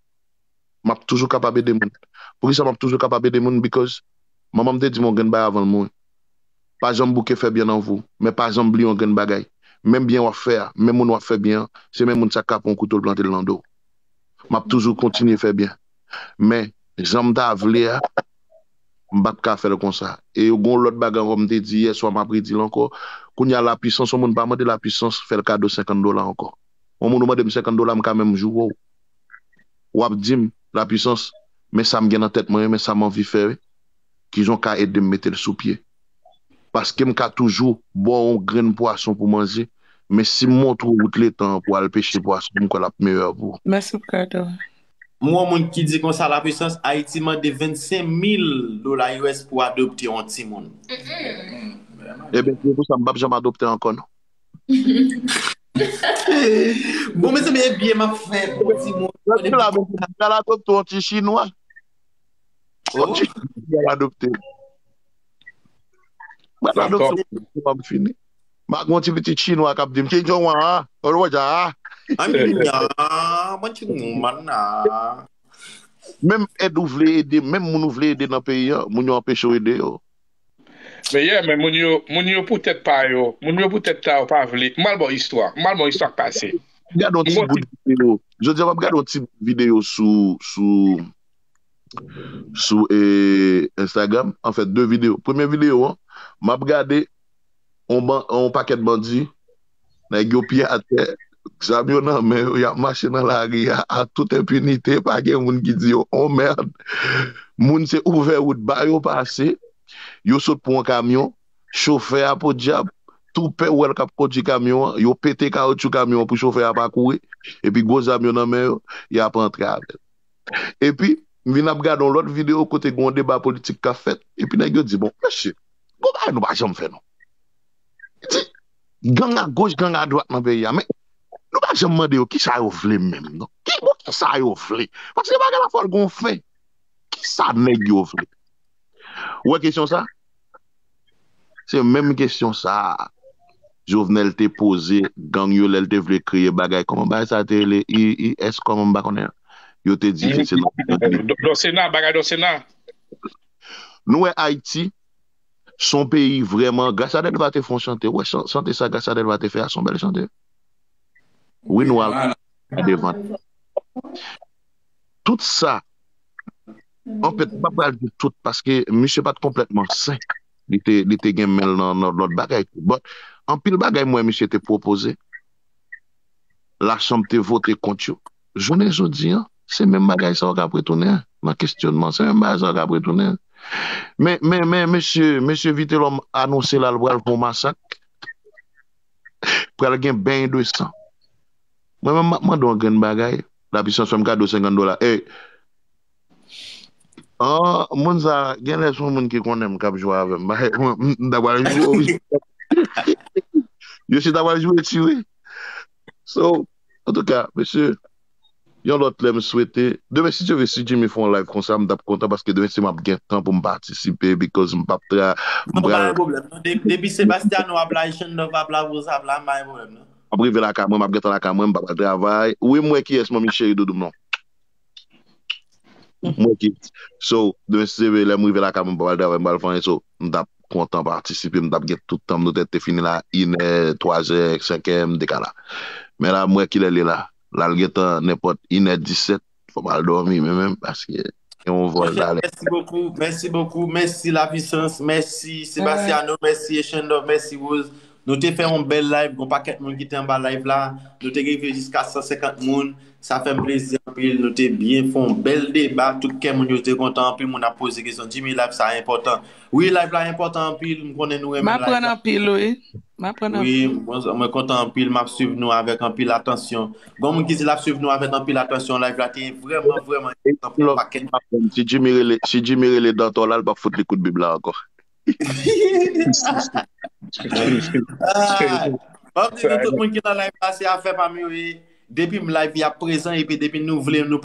M ap toujou kapab ede moun. Poukisa m ap toujou kapab ede moun? Because manman m te di m yon grenn bagay avan l mouri. Pa janm bouke fè byen nan vi w, men pa janm bliye yon grenn bagay. Menm byen w ap fè a, menm moun w ap fè byen an, se menm moun sa k ka pran yon kouto l plante l nan do w. M ap toujou kontinye fè byen. Men, jan m ta vle a, m p ap ka fè l konsa. E gen yon lòt bagay ankò m te di yè swa, m ap redi l ankò. Kounye a lapwisans, yon moun pa mande lapwisans fè l kado senkant dola ankò. Yon moun ou mande m senkant dola, m ka menm joure w. W ap di m, lapwisans, men sa m gen nan tèt mwen, men sa m anvi fè, wi. Kijan w ka ede m mete l sou pye? Paske m ka toujou ba w yon grenn pwason pou manje, men si m montre w wout letan an pou w al peche pwason, m kwè l ap meyè pou ou. Mèsi pou kado a. M wè yon moun ki di konsa, lapwisans, Ayiti mande vennsenk mil dola U S pou adopte yon timoun. Ebyen, se pou sa m p ap janm adopte ankò, non. Bon, mezanmi, e byen m ap fè pou timoun. L ap adopte yon ti chinwa. Yon ti chinwa l adopte. Mwen la dokte, m ap fini. M a gen yon ti pitit chinwa k ap di m, "Chinchon wan a, olwoja a." Anya, mwen ti moun man na. Menm èd ou vle ede, menm moun ou vle ede nan peyi an, moun yo anpeche w ede yo. Men yè, men moun yo, moun yo pou tèt pa yo, moun yo pou tèt pa yo pa vle. M al ba w istwa, m al ba w istwa k pase. Gade yon ti bout videyo. Jodi a, m ap gade yon ti bout videyo sou, sou, sou eh, Instagram. Anfèt, de videyo. Premye videyo an, m ap gade yon, ban, yon pakèt bandi, nèg yo pye atè, zam yo nan men yo, y ap mache nan lari a, a tout enpinite, pa gen moun ki di yo on mèd. Moun se ouvè wout ba yo pase, yo sot pran yon kamyon, chofè a podyab, tou pè wè l k ap kondui kamyon an, yo pete kawotchou kamyon an pou chofè a pa kouri, epi gwo zam yo nan men yo, y ap antre avè l. Epi, m vin ap gade yon lòt videyo kote gen yon deba politik k ap fèt, epi nèg yo di, "Bon, mesye, gon bagay nou pa janm fè non." Di, gang a goch, gang a dwat nan peyi a, men nou pa janm mande yo kisa yo vle menm non. Ki, bon, kisa yo vle? Paske bagay la fò l gon fen. Kisa nèg yo vle? Ou wè kesyon sa? Se menm kesyon sa a Jovenel te poze gang yo lè l te vle kreye bagay. Kòman bagay sa te rele? I, I S, kòman m pa konnen. Yo te di se nan Dosena, bagay Dosena. Nou wè Ayiti, se yon peyi vrèman, Gracia Delva te fè yon chante. Ou wè chan- chante sa Gracia Delva te fè a, se yon bèl chante. Wi, nou al a devan. Tout sa, anfèt, m pa pral di tout paske misye pa t konplètman sen. Li te, li te gen men l nan, nan lòt bagay tou. But, anpil bagay m wè misye te pwopoze, lachanm te vote kont yo. Jounen jodi an, se menm bagay sa yo k ap retounen nan kesyonman. Se menm bagay sa yo k ap retounen. Men, men, men, mesye, mesye Vitelòm anonse la l pral fè yon masak. Pral gen beny de san. Mwen menm, m ap mande yon grenn bagay. Lapisans fè m kado senkant dola. Ey! Ah, moun sa, gen lè se yon moun ki konnen m k ap jwe avè m. Bagay, mwen, m ta pral jwe, wi. Yo si ta pral jwe ti, wi. So, antouka, mesye, yon lòt lè m swete. Demen, si Dye vle, si Jimmy fè yon live konsa, m t ap kontan paske demen si m ap gen tan pou m patisipe, because m p ap tra. M Non, pa pral. gen pwoblèm non. De- Depi Sebastiano ap la, Echandov ap la, Rose ap la, pa gen pwoblèm non. M ap rive lakay mwen, m ap gentan lakay mwen, m pa pral travay. Wi, m wè kiyès manmi cheri doudou m non. M wè kiyès. So, demen si Dye vle, lè m rive lakay mwen, m pa pral travay, m pral fè anyen. So, m t ap kontan patisipe, m t ap gen tout tan m, nou tèt te fini la, inè, twazè, senkè, m te ka la. Men la, m wè kilè l ye la. La, l gentan nenpòt inè disèt, fò m al dòmi, men menm, paske gen yon vòl talè. Mèsi bokou, mèsi bokou, mèsi Lapisans, mèsi Sebastiano, mèsi Echandov, mèsi Rose. Nou te fè yon bèl live, gon pakèt moun ki te anba live la. Nou te rive jiska san senkant moun. Sa fè m plezi anpil. Nou te byen fè yon bèl deba. Tout kè moun yo te kontan. Anpil moun ap poze kesyon. Jimmy, live sa enpòtan. Wi, live la enpòtan anpil. M konnen nou renmen M aprann live la. Anpil, wi. M aprann Wi, anpil. mwen, mwen kontan anpil. M ap swiv nou avèk anpil atansyon. Gon moun ki di l ap swiv nou avèk anpil atansyon. Live la te vrèman, vrèman enpòtan pou yon pakèt. Si Jimmy rele, si Jimmy rele Dantò la, l p ap fout li kout bib la ankò. Ah, m ap di nou tout moun ki nan live la, se afè pa m yo ye. Depi m live, y ap prezan, epi depi nou vle, nou